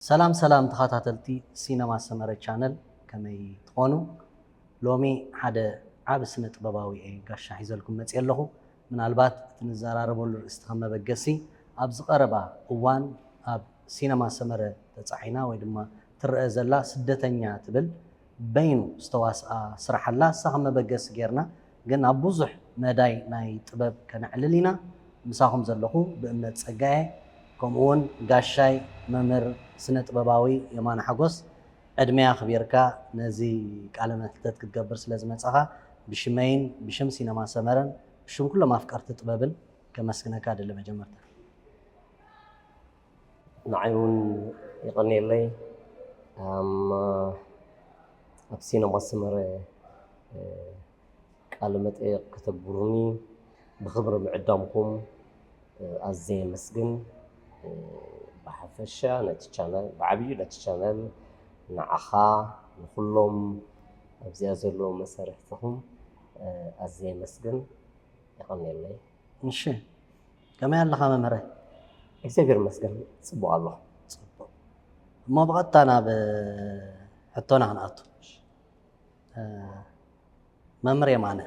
ሰላም ሰላም ተኸታተልቲ ሲነማ ሰመረ ቻነል፣ ከመይ ትኾኑ? ሎሚ ሓደ ዓቢ ስነ ጥበባዊ እየ ጋሻ ሒዘልኩም መፅየ ኣለኹ። ምናልባት እቲ ንዘራረበሉ ርእስቲ ከም መበገሲ፣ ኣብዚ ቀረባ እዋን ኣብ ሲነማ ሰመረ ተፃዒና ወይ ድማ ትረአ ዘላ ስደተኛ ትብል በይኑ ዝተዋስኣ ስራሕ ኣላ። እሳ ከም መበገሲ ጌርና ግን ኣብ ብዙሕ መዳይ ናይ ጥበብ ከነዕልል ኢና። ምሳኹም ዘለኹ ብእምነት ጸጋየ፣ ከምኡ እውን ጋሻይ መምህር ስነ ጥበባዊ የማነ ሓጎስ፣ ዕድመይ ኣኽቢርካ ነዚ ቃለ መሕተት ክትገብር ስለ ዝመጻኻ ብሽመይን ብሽም ሲነማ ሰመረን ብሽም ኩሎም ኣፍቀርቲ ጥበብን ከመስግነካ እደሊ። መጀመርታ ንዓይ እውን የቐንየለይ። ኣም፣ ኣብ ሲነማ ሰመረ እ፣ ቃለ መጠየቕ ከተግብሩኒ ብኽብሪ ምዕዳምኩም እ፣ ኣዝየ የመስግን። እ፣ ብሓፈሻ ነቲ ቻነል ብዓብዩ ነቲ ቻነል ንዓኻ ንኩሎም ኣብዚኣ ዘለዉ መሳርሕትኹም እ፣ ኣዝየ የመስግን። የቐንየለይ። እሺ፣ ከመይ ኣለኻ መምህረይ? እግዚኣብሔር ይመስገን ጽቡቕ ኣለኹ። ጽቡቕ። እሞ ብቐጥታ ናብ ሕቶና ክንኣቱ። እ፣ መምህር የማነ፣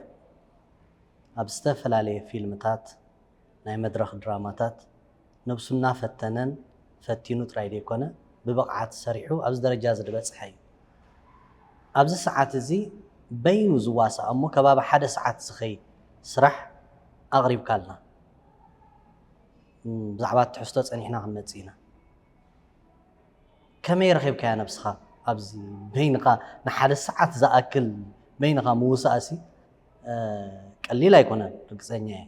ኣብ ዝተፈላለየ ፊልምታት፣ ናይ መድረኽ ድራማታት ነብሱ እናፈተነን ፈቲኑ ጥራይ ዘይኮነ ብብቕዓት ሰሪሑ ኣብዚ ደረጃ እዚ ዝበጽሐ እዩ። ኣብዚ ሰዓት እዚ በይኑ ዝዋሳእ እሞ ከባቢ ሓደ ሰዓት ዝኸይድ ስራሕ ኣቕሪብካልና። እም፣ ብዛዕባ እቲ ትሕዝቶ ጸኒሕና ክንመጽእ ኢና። ከመይ ረኺብካያ ነብስኻ? ኣብዚ በይንኻ ንሓደ ሰዓት ዝኣክል በይንኻ ምውሳእሲ እ፣ ቀሊል ኣይኮነን፣ ርግጸኛ እየ።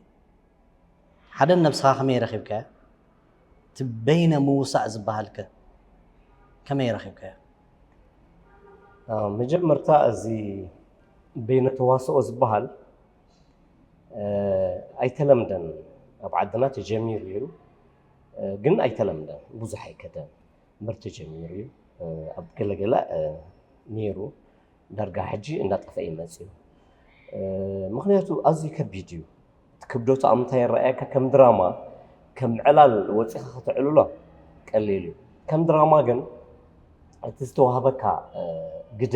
ሓደ ነብስኻ ከመይ ረኺብካያ? እቲ በይነ ምውሳእ ዝበሃልከ ከመይ ረኺብካዮ? ኣዎ፣ መጀመርታ እዚ በይነ ተዋስኦ ዝበሃል እ፣ ኣይተለምደን። ኣብ ዓድና ተጀሚሩ እዩ፣ እ፣ ግን ኣይተለምደን፣ ብዙሕ ኣይከደን እምበር ተጀሚሩ እዩ። እ፣ ኣብ ገለገለ እ፣ ነይሩ፣ ዳርጋ ሕጂ እንዳጠፍአ እዩ መፂኡ። እ፣ ምኽንያቱ ኣዝዩ ከቢድ እዩ። እቲ ክብደቱ ኣብ ምንታይ ይረኣየካ? ከም ድራማ፣ ከም ዕላል ወፂኻ ከተዕልሎ ቀሊል እዩ። ከም ድራማ ግን እቲ ዝተዋህበካ እ፣ ግደ፣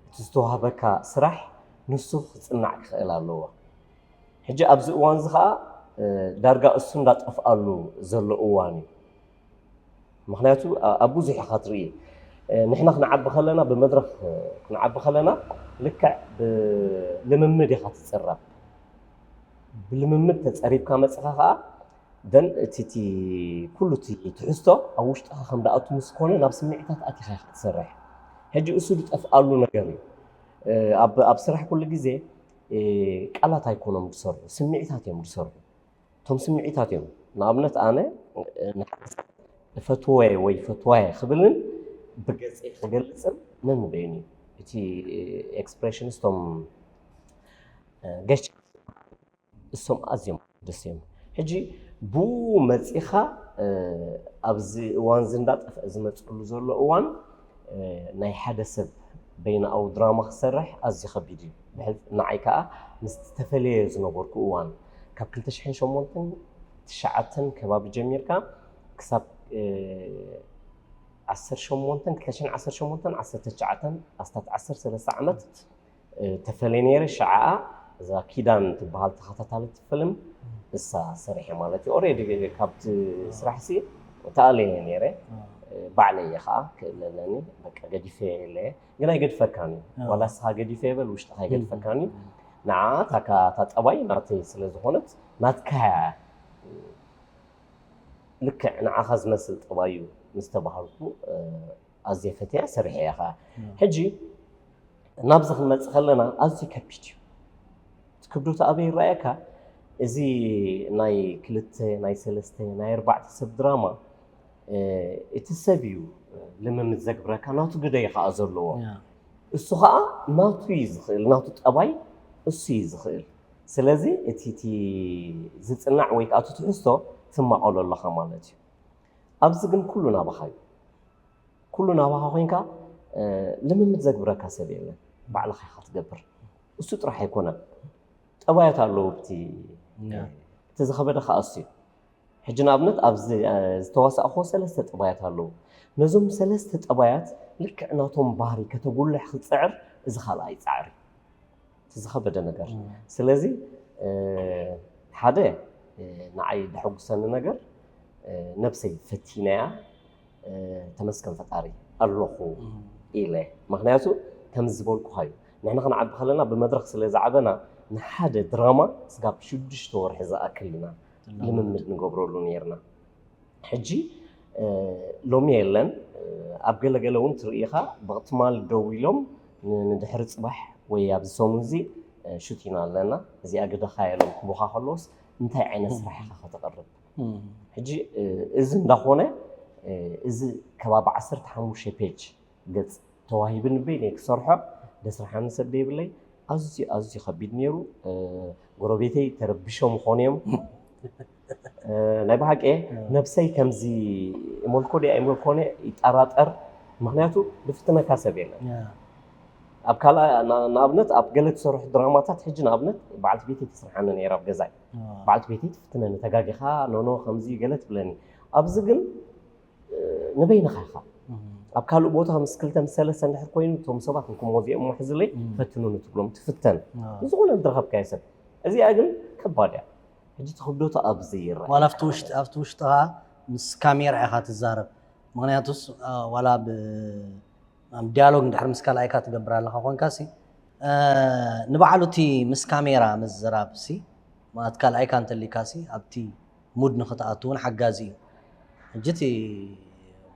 እቲ ዝተዋህበካ ስራሕ ንሱ ክፅናዕ ክኽእል ኣለዎ። ሕጂ ኣብዚ እዋን እዚ ከዓ እ፣ ዳርጋ እሱ እንዳጠፍኣሉ ዘሎ እዋን እዩ። ምኽንያቱ ኣ- ኣብ ብዙሕ ኢኻ ትርኢ። እ፣ ንሕና ክንዓቢ ከለና፣ ብመድረኽ እ፣ ክንዓቢ ከለና ልክዕ ብልምምድ ኢኻ ትፅረብ። ብልምምድ ተፀሪብካ መፂኻ ከዓ ደን እቲ እቲ ኩሉ እቲ ትሕዝቶ ኣብ ውሽጥኻ ከም ደኣቱ ምስ ኮነ ናብ ስምዒታት ኣቲኻ ኢኻ ትሰርሕ። ሕጂ እሱ ዝጠፍኣሉ ነገር እዩ። እ፣ ኣብ ኣብ ስራሕ ኩሉ ግዜ እ፣ ቃላት ኣይኮኖም ዝሰርሑ፣ ስምዒታት እዮም ዝሰርሑ። እቶም ስምዒታት እዮም። ንኣብነት ኣነ እ፣ ንሓደ ሰብ እፈትዎ ወይ ይፈትዋ እየ ክብልን ብገፀይ ክገልፅን ነንበይኑ እዩ። እቲ ኤክስፕሬሽንስ እቶም እ፣ ገሽ እሶም ኣዝዮም ደስ እዮም። ሕጂ ብኡ መፂኻ እ፣ ኣብዚ እዋን እዚ እንዳጠፍአ ዝመፅሉ ዘሎ እዋን እ፣ ናይ ሓደ ሰብ በይናኣዊ ድራማ ክሰርሕ ኣዝዩ ከቢድ እዩ። ብሕል- ንዓይ ከዓ ምስ ዝተፈለየ ዝነበርኩ እዋን ካብ ክልተ ሽሕን ሸሞንተን ትሽዓተን ከባቢ ጀሚርካ ክሳብ እ፣ ዓሰርተ ሸሞንተን ክልተ ሽሕን ዓሰርተ ሸሞንተን ዓሰርተ ትሽዓተን ኣስታት ዓሰርተ ሰለስተ ዓመት እ፣ ተፈልየ ነይረ። ሽዓኣ እዛ ኪዳን ትበሃል ተኸታታሊት ፊልም እሳ ሰሪሐ ማለት እዩ። ኦሬዲ ካብቲ ስራሕ ሲ ተኣልየ ነይረ። እ፣ ባዕለይ እየ ከዓ ክእለ ኣለኒ። በቃ ገዲፈ የለ ግን ኣይገድፈካን እዩ። ዋላ እስኻ ገዲፈ ይበል ውሽጥኻ ኣይገድፈካን እዩ። ንዓ ታካ እታ ጠባይ ናተይ ስለ ዝኾነት ናትካ እያ። ልክዕ ንዓኻ ዝመስል ጠባይ እዩ ምስ ተባሃልኩ እ፣ ኣዝየ ፈትያ ሰሪሐ እየ ከዓ። ሕጂ ናብዚ ክንመፅእ ከለና ኣዝዩ ከቢድ እዩ። እቲ ክብደቱ ኣበይ ይረኣየካ? እዚ ናይ ክልተ ናይ ሰለስተ ናይ ኣርባዕተ ሰብ ድራማ እ፣ እቲ ሰብ እዩ ልምምድ ዘግብረካ፣ ናቱ ግደ እዩ ከዓ ዘለዎ። እሱ ከዓ ናቱ እዩ ዝኽእል፣ ናቱ ጠባይ እሱ እዩ ዝኽእል። ስለዚ እቲ እቲ ዝፅናዕ ወይ ከዓ እቲ ትሕዝቶ ትማቐሎ ኣለኻ ማለት እዩ። ኣብዚ ግን ኩሉ ናባኻ እዩ። ኩሉ ናባኻ ኮይንካ እ፣ ልምምድ ዘግብረካ ሰብ የለን፣ ባዕልኻ ኢኻ ትገብር። እሱ ጥራሕ ኣይኮነን፣ ጠባያት ኣለዉ። እቲ እቲ ዝኸበደ ከዓ እሱ እዩ። ሕጂ ንኣብነት ኣብዚ ዝተዋሳእኮ ሰለስተ ጠባያት ኣለዉ። ነዞም ሰለስተ ጠባያት ልክዕ ናቶም ባህሪ ከተጉልሕ ክትፅዕር፣ እዚ ካልኣይ ፃዕሪ፣ እቲ ዝኸበደ ነገር። ስለዚ ሓደ ንዓይ ደሐጉሰኒ ነገር፣ ነብሰይ ፈቲነያ፣ ተመስገን ፈጣሪ ኣለኹ ኢለ። ምክንያቱ ከምዚ ዝበልኩኻ እዩ፣ ንሕና ክንዓቢ ከለና ብመድረክ ስለ ዝዓበና፣ ንሓደ ድራማ ስጋብ ሽዱሽተ ወርሒ ዝኣክል ኢና ልምምድ ንገብረሉ ነይርና። ሕጂ ሎሚ የለን። ኣብ ገለገለ እውን ትርኢኻ ብቕትማል ደው ኢሎም ንድሕሪ ፅባሕ ወይ ኣብዚ ሰሙን እዚ ሹት ኢና ኣለና፣ እዚኣ ግደኻ ኢሎም ክቡኻ ከለውስ እንታይ ዓይነት ስራሕ ኢኻ ከተቕርብ? ሕጂ እዚ እንዳኾነ፣ እዚ ከባቢ ዓሰርተ ሓሙሽተ ፔጅ ገፅ ተዋሂብኒ በይነይ ክሰርሖ፣ ደስርሓኒ ሰብ ደይብለይ። ኣዝዩ ኣዝዩ ከቢድ ነይሩ። ጎረቤተይ ተረቢሾም ኾን እዮም። ናይ ብሓቂ ነብሰይ ከምዚ እመልኮ ድያ ኣይመልኮነ ይጠራጠር። ምክንያቱ ዝፍትነካ ሰብ የለን። ኣብ ካልኣ ንኣብነት ኣብ ገለ ትሰርሑ ድራማታት፣ ሕጂ ንኣብነት በዓልቲ ቤተይ ትስርሓኒ ነይራ ኣብ ገዛይ። በዓልቲ ቤተይ ትፍትነኒ፣ ተጋጊኻ ኖኖ ከምዚ ገለ ትብለኒ። ኣብዚ ግን ንበይንኻ ኢኻ። ኣብ ካልእ ቦታ ምስ ክልተ ምስ ሰለስተ እንድሕር ኮይኑ፣ እቶም ሰባት ንኩሞ እዚኦም እሞ ሕዝለይ ፈትኑኒ ትብሎም፣ ትፍተን። ዝኾነ ዝረኸብካዮ ሰብ። እዚኣ ግን ከባድ እያ። ሕጂ ትኽብደቱ ኣብዚ ይረኣ። ዋላ ኣብቲ ውሽጢ፣ ኣብቲ ውሽጥኻ ምስ ካሜራ ኢኻ ትዛረብ። ምኽንያቱስ ዋላ ብ ዲያሎግ እንድሕር ምስ ካልኣይካ ትገብር ኣለኻ ኮንካ ሲ፣ ንባዕሉ እቲ ምስ ካሜራ ምዝራብ ሲ፣ ማለት ካልኣይካ እንተሊካ ሲ ኣብቲ ሙድ ንኽትኣቱ እውን ሓጋዚ እዩ። ሕጂ እቲ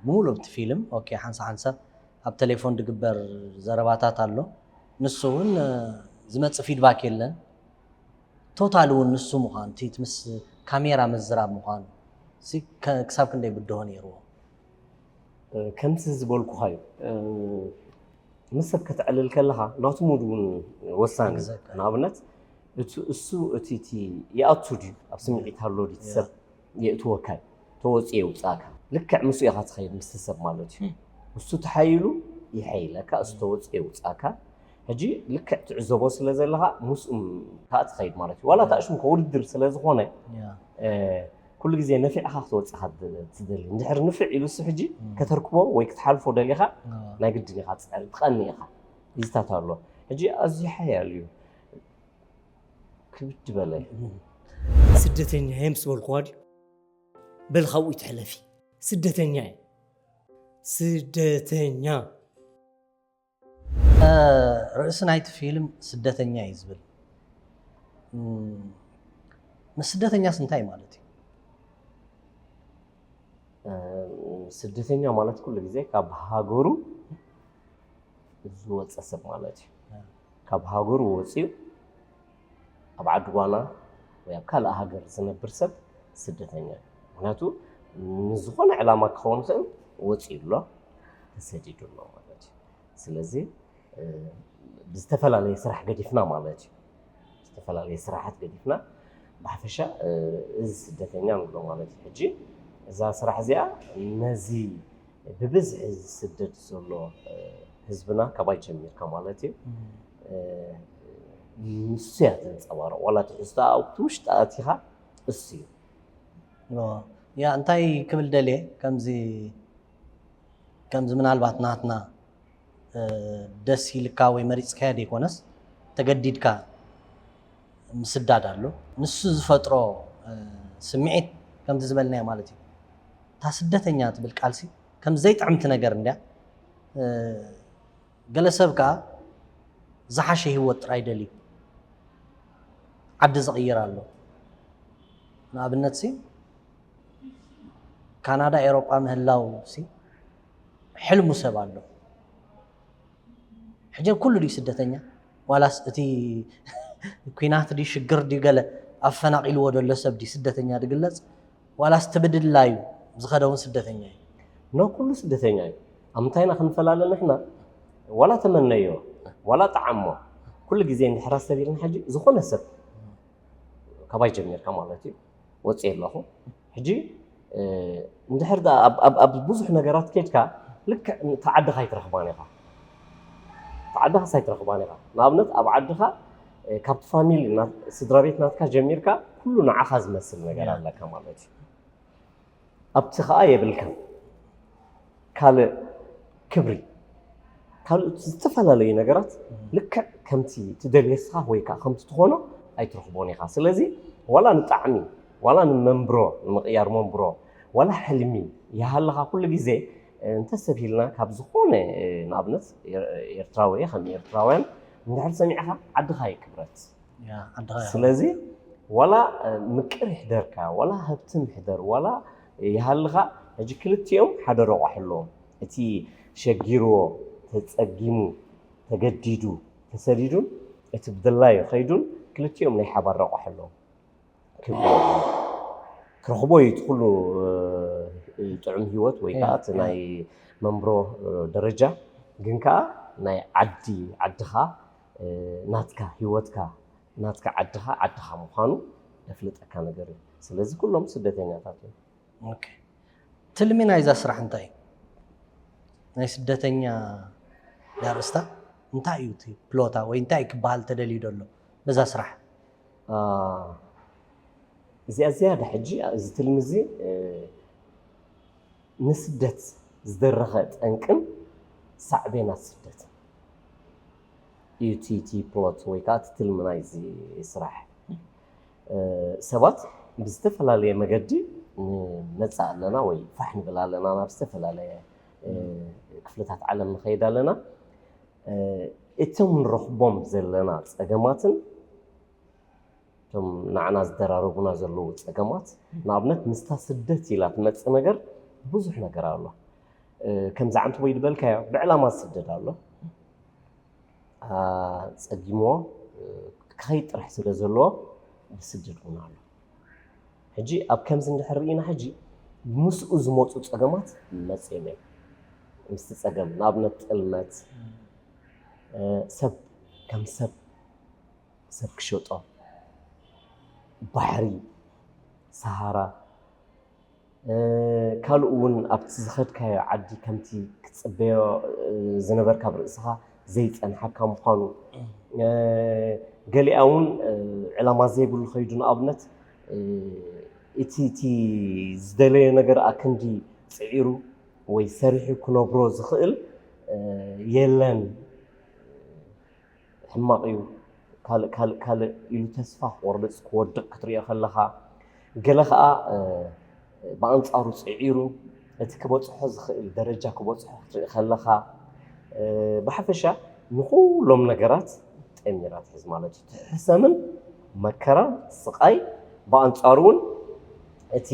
ብምሉእ እቲ ፊልም ኦኬ፣ ሓንሳብ ሓንሳብ ኣብ ቴሌፎን ዝግበር ዘረባታት ኣሎ። ንሱ እውን ዝመጽእ ፊድባክ የለን። ቶታል እውን ንሱ ምዃኑ፣ እቲ ምስ ካሜራ ምዝራብ ምዃኑ ሲ፣ ክሳብ ክንደይ ብድሆ ነይርዎ? ከምቲ ዝበልኩኻ እዩ። ምስ ሰብ ከተዕልል ከለኻ ናቱ ሙድ እውን ወሳኒ እዩ። ንኣብነት እሱ እቲ ይኣቱ ድዩ፣ ኣብ ስምዒት ኣሎ ድዩ እቲ ሰብ፣ የእትወካ እዩ። ተወፅኦ የውፅኣካ። ልክዕ ምስኡ ኢኻ ትኸይድ ምስቲ ሰብ ማለት እዩ። እሱ ተሓይሉ ይሓይለካ፣ እሱ ተወፅኦ የውፅኣካ። ሕጂ ልክዕ ትዕዘቦ ስለ ዘለኻ ምስኡ ከዓ ትኸይድ ማለት እዩ። ዋላ ተኣሽሙ ውድድር ስለ ዝኾነ ኩሉ ግዜ ነፊዕኻ ክትወፅኻ ትደሊ። እንድሕር ንፍዕ ኢሉ እሱ ሕጂ ከተርክቦ ወይ ክትሓልፎ ደሊኻ ናይ ግድን ኢኻ ትፀዕር፣ ትቐኒ ኢኻ። ይዝታት ኣሎ። ሕጂ ኣዝዩ ሓያል እዩ። ክብድ በለ። ስደተኛ እየ ምስ በልኩዋ ድዩ? በል ካብኡ ይትሕለፊ። ስደተኛ እየ። ስደተኛ። ርእሲ ናይቲ ፊልም ስደተኛ እዩ ዝብል። ምስ ስደተኛስ እንታይ ማለት እዩ? ስደተኛ ማለት ኩሉ ግዜ ካብ ሃገሩ ዝወፀ ሰብ ማለት እዩ። ካብ ሃገሩ ወፂኡ ኣብ ዓዲ ጓና ወይ ኣብ ካልእ ሃገር ዝነብር ሰብ ስደተኛ እዩ። ምክንያቱ ንዝኾነ ዕላማ ክኸውን ይኽእል ወፂኡ ኣሎ፣ ተሰዲዱ ኣሎ ማለት እዩ። ስለዚ ብዝተፈላለየ ስራሕ ገዲፍና ማለት እዩ። ዝተፈላለየ ስራሓት ገዲፍና ብሓፈሻ እዚ ስደተኛ ንብሎ ማለት እዩ። ሕጂ እዛ ስራሕ እዚኣ ነዚ ብብዝሒ ዝስደድ ዘሎ ህዝብና ካባይ ጀሚርካ ማለት እዩ ንሱ እያ ተንፀባርቕ። ዋላ ትሕዝቶ ኣብቲ ውሽጢ ኣቲኻ እሱ እዩ። ያ እንታይ ክብል ደልየ ከምዚ ከምዚ ምናልባት ናትና ደስ ኢልካ ወይ መሪፅካዮ ዘይኮነስ ተገዲድካ ምስዳድ ኣሎ። ንሱ ዝፈጥሮ ስምዒት ከምቲ ዝበልናዮ ማለት እዩ። እታ ስደተኛ ትብል ቃልሲ ከም ዘይጥዕምቲ ነገር እንድያ። ገለ ሰብ ከዓ ዝሓሸ ህይወት ጥራይ ደልዩ ዓዲ ዝቕይር ኣሎ። ንኣብነት ሲ ካናዳ ኤሮጳ ምህላው ሲ ሕልሙ ሰብ ኣሎ። ሕጂ ኩሉ ድዩ ስደተኛ? ዋላስ እቲ ኲናት ድዩ ሽግር ድዩ ገለ ኣፈናቒልዎ ዘሎ ሰብ ድዩ ስደተኛ ዝግለጽ? ዋላስ እቲ ብድላዩ ዝኸደ እውን ስደተኛ እዩ? ኖ ኩሉ ስደተኛ እዩ። ኣብ ምንታይ ኢና ክንፈላለ ንሕና? ዋላ ተመነዮ ዋላ ጠዓሞ ኩሉ ግዜ እንድሕር ኣስተብሂልና ሕጂ ዝኾነ ሰብ ካባይ ጀሚርካ ማለት እዩ ወፅየ ኣለኹ። ሕጂ እንድሕር ኣብ ብዙሕ ነገራት ከድካ ልክዕ ተዓድኻ ኣይትረኽባን ኢኻ። ተዓድኻስ ኣይትረኽባን ኢኻ። ንኣብነት ኣብ ዓድኻ ካብቲ ፋሚሊ ስድራ ቤት ናትካ ጀሚርካ ኩሉ ንዓኻ ዝመስል ነገር ኣለካ ማለት እዩ። ኣብቲ ኸኣ የብልካን ካልእ ክብሪ፣ ካልኦት ዝተፈላለዩ ነገራት ልክዕ ከምቲ ትደልዮ ንስኻ ወይ ከዓ ከምቲ ትኾኖ ኣይትረኽቦን ኢኻ። ስለዚ ዋላ ንጣዕሚ፣ ዋላ ንመንብሮ፣ ንምቕያር መንብሮ፣ ዋላ ሕልሚ ይሃልኻ፣ ኩሉ ግዜ እንተሰብ ኢልና ካብ ዝኾነ፣ ንኣብነት ኤርትራዊ እየ፣ ከም ኤርትራውያን እንድሕር ሰሚዕኻ ዓድኻ እዩ ክብረት። ያ ዓድኻ ኢኻ። ስለዚ ዋላ ምቅር ይሕደርካ፣ ዋላ ሃብቲ ምሕደር፣ ዋላ ይሃልኻ፣ ሕጂ ክልቲኦም ሓደ ረቋሒ ኣለዎም። እቲ ሸጊርዎ፣ ተጸጊሙ፣ ተገዲዱ፣ ተሰዲዱን እቲ ብድላዩ ከይዱን ክልቲኦም ናይ ሓባር ረቋሒ ኣለዎም። ክብሎ ክረኽቦ እዩ እቲ ኩሉ ጥዑም ህይወት ወይ ከዓ እቲ ናይ መንብሮ ደረጃ፣ ግን ከዓ ናይ ዓዲ ዓድኻ ናትካ ህይወትካ ናትካ ዓድኻ ዓድኻ ምዃኑ ዘፍልጠካ ነገር እዩ። ስለዚ ኩሎም ስደተኛታት እዮም። ኦኬ። ትልሚ ናይዛ ስራሕ እንታይ እዩ? ናይ ስደተኛ ዳርእስታ እንታይ እዩ እቲ ፕሎታ ወይ እንታይ ክበሃል ተደልዩ ዘሎ በዛ ስራሕ? እዚኣ ዝያዳ ሕጂ እዚ ትልሚ እዚ ንስደት ዝደረኸ ጠንቅን ሳዕቤናት ስደትን እዩ እቲ ፕሎት ወይ ከዓ እቲ ትልሚ ናይዚ ስራሕ። ሰባት ብዝተፈላለየ መገዲ ንመፅእ ኣለና ወይ ፋሕ ንብል ኣለና ናብ ዝተፈላለየ ክፍልታት ዓለም ንኸይድ ኣለና። እቶም ንረኽቦም ዘለና ፀገማትን እቶም ንዓና ዝደራረቡና ዘለዉ ፀገማት፣ ንኣብነት ምስታ ስደት ኢላ ትመፅእ ነገር ብዙሕ ነገር ኣሎ። ከምዚ ዓንተቦይ ዝበልካዮ ብዕላማ ዝስደድ ኣሎ። ጸጊምዎ ክኸይድ ጥራሕ ስለ ዘለዎ ዝስደድ እውን ኣሎ። ሕጂ ኣብ ከምዚ እንድሕር ርኢና ሕጂ ምስኡ ዝመፁ ፀገማት መፅኦም እዮም። ምስቲ ፀገም ንኣብነት ጥልመት፣ ሰብ ከም ሰብ ሰብ ክሸጦ፣ ባሕሪ፣ ሰሃራ፣ ካልእ እውን ኣብቲ ዝኸድካዮ ዓዲ ከምቲ ክትፅበዮ ዝነበርካ ኣብ ርእስኻ ዘይፀንሓካ ምዃኑ፣ ገሊኣ እውን ዕላማ ዘይብሉ ከይዱ ንኣብነት እቲ እቲ ዝደለዮ ነገር ኣክንዲ ፅዒሩ ወይ ሰሪሑ ክነብሮ ዝኽእል የለን። ሕማቕ እዩ፣ ካልእ ካልእ ካልእ ኢሉ ተስፋ ክቆርጽ ክወድቕ ክትሪኦ ከለኻ፣ ገለ ኸኣ ብኣንጻሩ ጽዒሩ እቲ ክበጽሖ ዝኽእል ደረጃ ክበጽሖ ክትርኢ ከለኻ፣ ብሓፈሻ ንኹሎም ነገራት ጠሚራ ትሕዝ ማለት እዩ። እቲ ሕሰምን መከራን ስቓይ ብኣንጻሩ እውን እቲ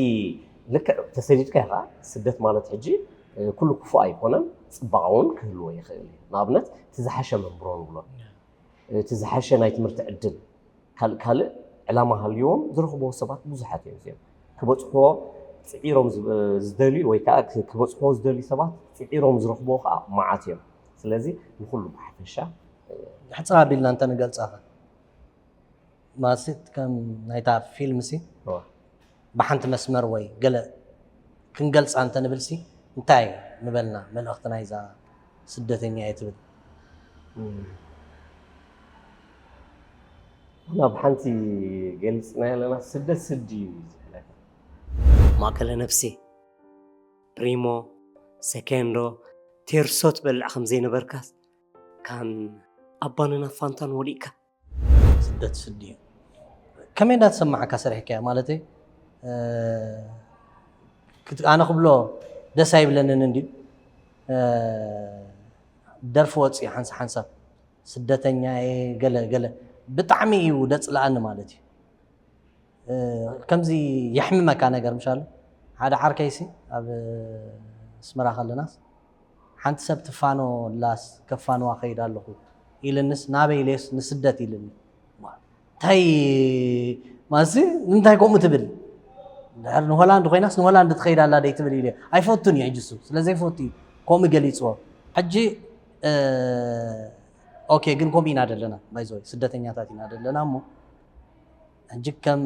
ልክዕ ተሰዲድካ ኢኻ። ስደት ማለት ሕጂ ኩሉ ክፉእ ኣይኮነን፣ ጽባቐ እውን ክህልዎ ይኽእል እዩ። ንኣብነት እቲ ዝሓሸ መንብሮ ንብሎ፣ እቲ ዝሓሸ ናይ ትምህርቲ ዕድል፣ ካልእ ካልእ ዕላማ ሃልይዎም ዝረኽብዎ ሰባት ብዙሓት እዮም። እዚኦም ክበፅሕዎ ፅዒሮም ዝደልዩ ወይ ከዓ ክበፅሕዎ ዝደልዩ ሰባት ፅዒሮም ዝረኽብዎ ከዓ መዓት እዮም። ስለዚ ንኩሉ ብሓፈሻ ሕፅር ኣቢልና እንተንገልፃ ኸ ማለት ከም ናይታ ፊልም ሲ ብሓንቲ መስመር ወይ ገለ ክንገልፃ እንተንብል ሲ እንታይ ምበልና መልእኽቲ ናይዛ ስደተኛ እየ ትብል? ናብ ሓንቲ ገሊፅና ኣለና። ስደት ስዲ እዩ ዝብለካ። ማእከለ ነፍሲ ፕሪሞ፣ ሰኬንዶ፣ ቴርሶ ትበልዕ ከም ዘይነበርካስ ካን ኣባንና ፋንታን ወዲእካ። ስደት ስዲ እዩ። ከመይ እንዳተሰማዓካ ሰሪሕካያ? ማለተይ ኣነ ክብሎ ደስ ኣይብለንን እንድዩ። ደርፊ ወፂ ሓንሳ ሓንሳብ ስደተኛ እየ ገለ ገለ ብጣዕሚ እዩ ደፅልኣኒ ማለት እዩ። ከምዚ የሕምመካ ነገር ምሻሉ ሓደ ዓርከይሲ ኣብ ኣስመራ ከለናስ ሓንቲ ሰብ ትፋኖ ላስ ከፋንዋ ከይድ ኣለኹ ኢልንስ ናበይ ኢለስ ንስደት ኢልኒ። እንታይ ማሲ እንታይ ከምኡ ትብል? ድሕር ንሆላንድ ኮይናስ ንሆላንድ ትኸይድ ኣላ ደይ ትብል ኢለ ኣይፈቱን እዩ ሕጂ እሱ ስለ ዘይፈቱ እዩ ከምኡ ገሊፅዎ። ሕጂ ኦኬ ግን ከምኡ ኢና ደለና ባይዘወይ ስደተኛታት ኢና ደለና እሞ ሕጂ ከም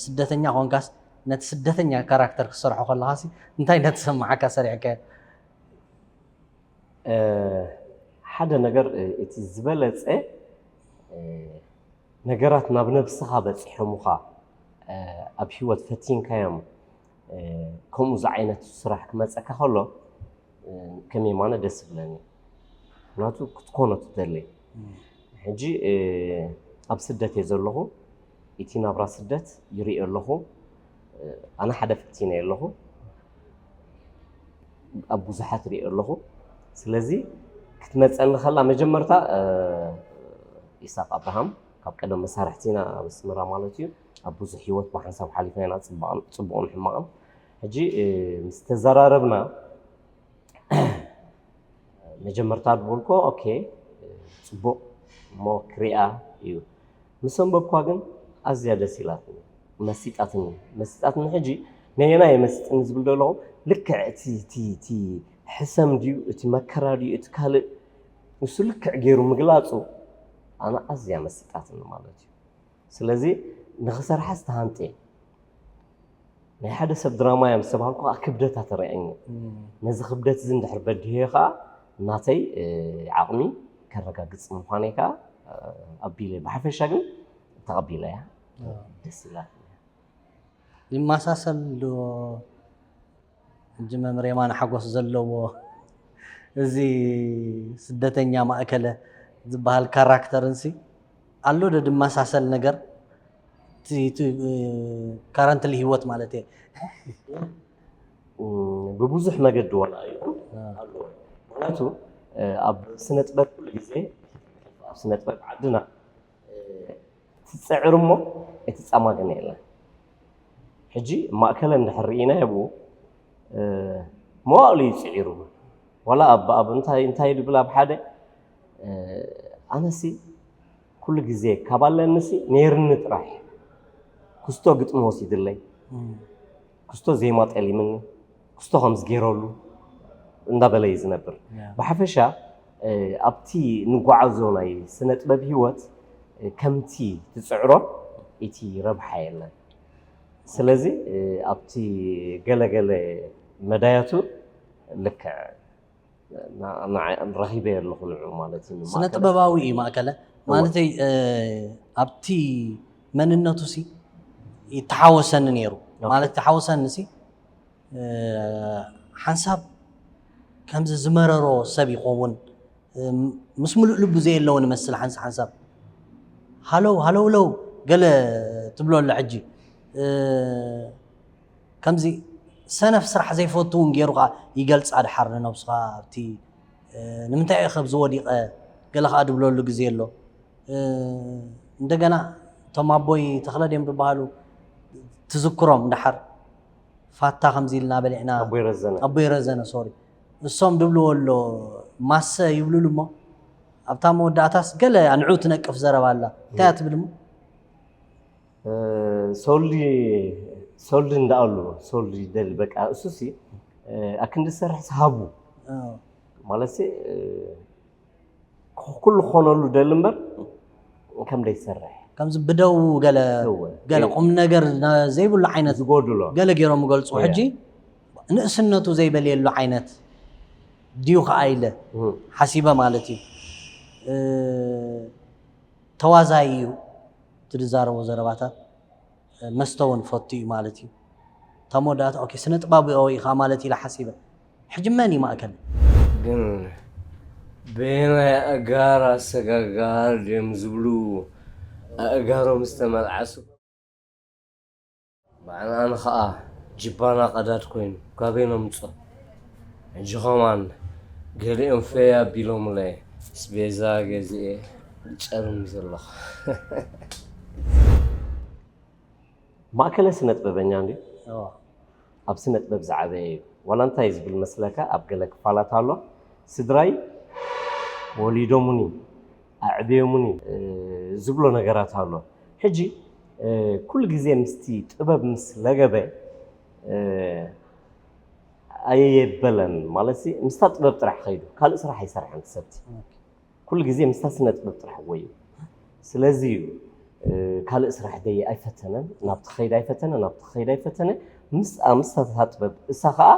ስደተኛ ኮንካስ ነቲ ስደተኛ ካራክተር ክሰርሖ ከለኻሲ እንታይ ነተሰማዓካ ሰሪሕካዮ? ሓደ ነገር እቲ ዝበለፀ ነገራት ናብ ነብስኻ በፂሖምኻ ኣብ ህይወት ፈቲንካዮም ከምኡ ዝዓይነቱ ስራሕ ክመፀካ ከሎ ከም የማነ ደስ ይብለኒ። ምክንያቱ ክትኮኖ ትደሊ። ሕጂ ኣብ ስደት እየ ዘለኹ። እቲ ናብራ ስደት ይርኢ ኣለኹ። ኣነ ሓደ ፈቲነ ኣለኹ፣ ኣብ ብዙሓት ርኢ ኣለኹ። ስለዚ ክትመፀኒ ከላ መጀመርታ ኢሳቅ ኣብርሃም ካብ ቀደም መሳርሕቲና ኣብ ኣስመራ ማለት እዩ። ኣብ ብዙሕ ህይወት ብሓንሳብ ሓሊፍና ኢና፣ ፅቡቕን ሕማቕን። ሕጂ ምስ ተዘራረብና መጀመርታ ዝበልኮ ኦኬ፣ ፅቡቕ እሞ ክሪኣ እዩ። ምስ ኣንበብኳ ግን ኣዝያ ደስ ኢላትኒ፣ መሲጣትኒ። መሲጣትኒ ሕጂ ነየናይ የመስጥኒ ዝብል ዶ ኣለኹ? ልክዕ እቲ እቲ እቲ ሕሰም ድዩ፣ እቲ መከራ ድዩ፣ እቲ ካልእ፣ ንሱ ልክዕ ገይሩ ምግላፁ ኣነ ኣዝያ መሲጣትኒ ማለት እዩ። ስለዚ ንኽሰርሓ ዝተሃንጠ ናይ ሓደ ሰብ ድራማ እያ ምስ ተባሃልኩ ከዓ ክብደታ ተረኣየኒ። ነዚ ክብደት እዚ እንድሕር በዲሆ ከዓ ናተይ ዓቕሚ ከረጋግፅ ምዃነይ ከዓ ኣቢለ። ብሓፈሻ ግን ተቐቢለ እያ፣ ደስ ኢላትኒ። ይመሳሰል ዶ ሕጂ መምህር የማነ ሓጎስ ዘለዎ እዚ ስደተኛ ማእከለ ዝበሃል ካራክተር እንሲ ኣሎ ዶ ድመሳሰል ነገር? እቲ currently ህይወት ማለት እየ። ብብዙሕ መገዲ ወላ እዩ ኣሎ። ምክንያቱ ኣብ ስነ ጥበብ ኩሉ ግዜ ኣብ ስነ ጥበብ ዓድና ትፅዕር እሞ ኣይትፃማግን የለን። ሕጂ ማእከለ እንድሕር ርኢናዮ ብኡ መዋእሉ እዩ ፅዒሩ። ዋላ ኣብ ኣብ እንታይ እንታይ ድብል ኣብ ሓደ ኣነሲ ኩሉ ግዜ ካብ ኣለንሲ ነይርኒ ጥራሕ ክስቶ ግጥሚ ወሲድለይ ክስቶ ዜማ ጠሊምኒ ክስቶ ከምዚ ገይረሉ እንዳበለ እዩ ዝነብር። ብሓፈሻ ኣብቲ ንጓዓዞ ናይ ስነ ጥበብ ህይወት ከምቲ ትፅዕሮ እቲ ረብሓ የለን። ስለዚ ኣብቲ ገለገለ መዳያቱ ልክዕ ረኺበ ኣለኹ ንዑ ማለት እዩ። ስነ ጥበባዊ እዩ ማእከለ ማለተይ ኣብቲ መንነቱ ሲ ይተሓወሰኒ ነይሩ ማለት ተሓወሰኒ ሲ ሓንሳብ ከምዚ ዝመረሮ ሰብ ይኸውን ምስ ሙሉእ ልቡ ዘየለዎ ንመስል ሓንሳ ሓንሳብ ሃለው ሃለው ለው ገለ ትብሎ ኣሎ ሕጂ ከምዚ ሰነፍ ስራሕ ዘይፈቱ እውን ገይሩ ከዓ ይገልፃ ድሓር ንነብስኻ ኣብቲ ንምንታይ እየ ከብዚ ወዲቐ ገለ ከዓ ድብለሉ ግዜ ኣሎ እንደገና እቶም ኣቦይ ተኽለ ድዮም ዝበሃሉ ትዝክሮም ድሓር ፋታ ከምዚ ኢልና በሊዕና ኣቦይ ረዘነ ኣቦይ ረዘነ ሶሪ እሶም ድብልዎ ኣሎ ማሰ ይብሉሉ እሞ ኣብታ መወዳእታስ ገለ ንዑ ትነቅፍ ዘረባ ኣላ እንታይ እያ ትብል እሞ ሶልዲ ሶልዲ እንዳኣሉ ሶልዲ ደል በቃ እሱሲ ኣክንዲ ዝሰርሕ ሃቡ ማለት ኩሉ ክኾነሉ ደሊ እምበር ከም ደይሰርሕ ከምዚ ብደው ገለ ገለ ቁም ነገር ዘይብሉ ዓይነት ዝጎድሎ ገለ ገይሮም ይገልፁ ሕጂ ንእስነቱ ዘይበልየሉ ዓይነት ድዩ ከዓ ኢለ ሓሲበ ማለት እዩ ተዋዛይ እዩ ትዛረቦ ዘረባታት መስተ እውን ፈቱ እዩ ማለት እዩ እታ መወዳእታ ኦኬ ስነ ጥባብኦ ኢኻ ማለት ኢለ ሓሲበ ሕጂ መን እዩ ማእከል ግን በየናይ ኣእጋር ኣሰጋጋር ድዮም ዝብሉ ኣእጋሮም ዝተመልዓሱ በዓል ኣነ ኸኣ ጅባና ቀዳድ ኮይኑ ካበይ ነምጾ ሕጂ ኸማን ገሊኦም ፈይ ኣቢሎምለይ ኣስቤዛ ገዚኤ ጨርም ዘለኹ ማእከለ ስነ ጥበበኛ እንድዩ ኣብ ስነ ጥበብ ዝዓበየ እዩ ዋላ እንታይ ዝብል መስለካ ኣብ ገለ ክፋላት ኣሎ ስድራይ ወሊዶሙኒ ኣዕብዮሙኒ ዝብሎ ነገራት ኣሎ ሕጂ ኩሉ ግዜ ምስቲ ጥበብ ምስ ለገበ ኣየየበለን ማለት ምስታ ጥበብ ጥራሕ ኸይዱ ካልእ ስራሕ ኣይሰርሐን ሰብቲ ኩሉ ግዜ ምስታ ስነ ጥበብ ጥራሕ ወዩ ስለዚ እዩ ካልእ ስራሕ ደይ ኣይፈተነን ናብቲ ኸይድ ኣይፈተነ ናብቲ ኸይድ ኣይፈተነ ምስኣ ምስታ ጥበብ እሳ ከዓ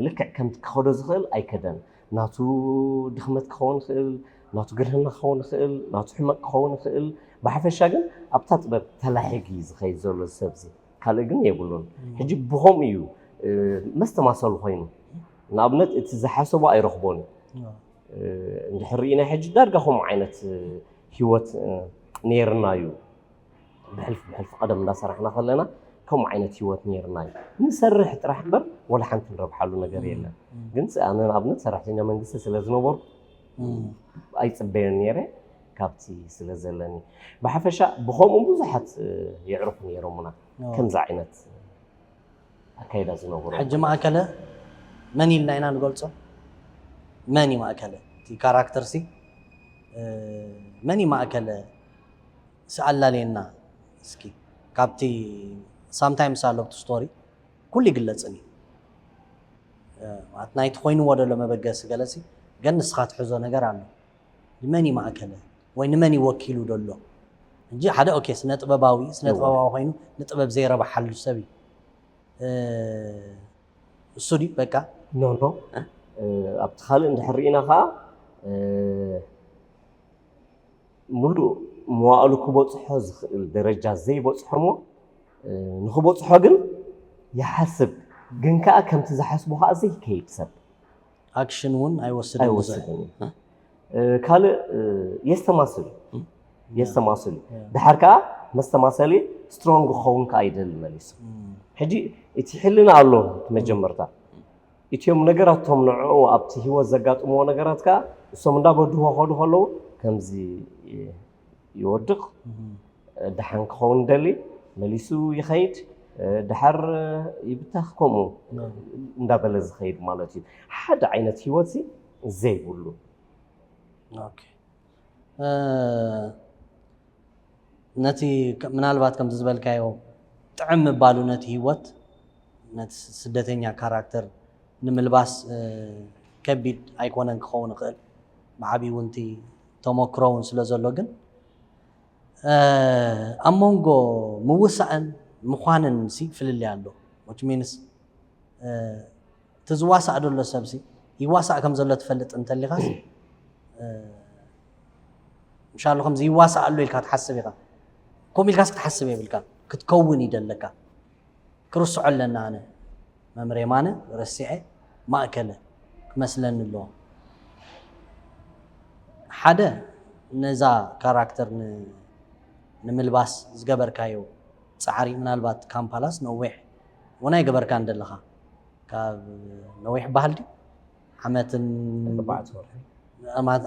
ልክዕ ከምቲ ክኸዶ ዝኽእል ኣይከደን ናቱ ድኽመት ክኸውን ይኽእል ናቱ ግርህና ክኸውን ይኽእል ናቱ ሕመቕ ክኸውን ይኽእል ብሓፈሻ ግን ኣብታ ጥበብ ተላሒግ እዩ ዝኸይድ ዘሎ ሰብዚ ካልእ ግን የብሉን። ሕጂ ብኸምኡ እዩ መስተማሰሉ ኮይኑ፣ ንኣብነት እቲ ዝሓሰቦ ኣይረኽቦን እዩ። እንድሕር ርኢና ሕጂ ዳርጋ ከምኡ ዓይነት ህይወት ነይርና እዩ። ብሕልፊ ብሕልፊ ቀደም እንዳሰራሕና ከለና ከምኡ ዓይነት ህይወት ነይርና እዩ። ንሰርሕ ጥራሕ እምበር ወላ ሓንቲ ንረብሓሉ ነገር የለን። ግን ኣነ ንኣብነት ሰራሕተኛ መንግስቲ ስለ ዝነበርኩ ኣይፅበዮን ነይረ ካብቲ ስለ ዘለኒ። ብሓፈሻ ብኸምኡ ብዙሓት የዕርፉ ነይሮምና ከምዚ ዓይነት ኣካይዳ ዝነበሩ። ሕጂ ማእከለ መን ኢልና ኢና ንገልጾ? መን እዩ ማእከለ? እቲ ካራክተር ሲ መን እዩ ማእከለ? ስኣላለየና እስኪ ካብቲ ሳምታይምስ ኣሎ ኣብቲ ስቶሪ ኩሉ ይግለጽን እዩ። ማለት ናይቲ ኮይንዎ ዘሎ መበገሲ ገለሲ ግን ንስኻ ትሕዞ ነገር ኣሎ። ንመን እዩ ማእከለ ወይ ንመን እዩ ወኪሉ ዘሎ? እንጂ ሓደ ኦኬ ስነ ጥበባዊ ስነ ጥበባዊ ኮይኑ ንጥበብ ዘይረባሓሉ ሰብ እዩ። እሱ ድዩ በቃ ኖ ኖ ኣብቲ ካልእ እንድሕር ርኢና ከዓ ሙሉእ መዋእሉ ክበፅሖ ዝኽእል ደረጃ ዘይበፅሖ እሞ ንክበፅሖ ግን ይሓስብ፣ ግን ከዓ ከምቲ ዝሓስቦ ከዓ ዘይከይድ ሰብ ኣክሽን እውን ኣይወስድን ብዙሕ። ኣይወስድን እዩ። ካልእ የስተማስል እዩ የስተማስል እዩ። ድሓር ከዓ መስተማሰሊ ስትሮንግ ክኸውን ከዓ ይደሊ መሊሱ። ሕጂ እቲ ሕልና ኣሎ እቲ መጀመርታ እቲዮም ነገራት እቶም ንዕኡ ኣብቲ ህይወት ዘጋጥምዎ ነገራት ከዓ እሶም እንዳበድህዎ ከዱ ከለዉ ከምዚ ይወድቕ ደሓን ክኸውን ደሊ መሊሱ ይኸይድ ድሓር ይብተኽ ከምኡ እንዳበለ ዝኸይድ ማለት እዩ። ሓደ ዓይነት ህይወት ዘይብሉ ነቲ ምናልባት ከምዚ ዝበልካዮ ጥዕም ምባሉ ነቲ ህይወት ነቲ ስደተኛ ካራክተር ንምልባስ ከቢድ ኣይኮነን ክኸውን ይኽእል። ብዓብዩ እውን እቲ ተመክሮ እውን ስለ ዘሎ ግን ኣብ መንጎ ምውሳእን ምዃንን ሲ ፍልልይ ኣሎ። Which means እቲ ዝዋሳእ ዘሎ ሰብ ሲ ይዋሳእ ከም ዘሎ ትፈልጥ እንተሊኻስ ምሻሉ ከምዚ ይዋሳእ ኣሎ ኢልካ ትሓስብ ኢኻ። ከምኡ ኢልካስ ክትሓስብ የብልካ ክትከውን ይደለካ። ክርስዖ ኣለና ኣነ መምሬ ማነ ረሲዐ ማእከለ ክመስለኒ ኣለዎ። ሓደ ነዛ ካራክተር ንምልባስ ዝገበርካዮ ፃዕሪ ምናልባት ካምፓላስ ነዊሕ እውን ኣይገበርካን ዘለኻ ካብ ነዊሕ በሃል ድዩ ዓመትን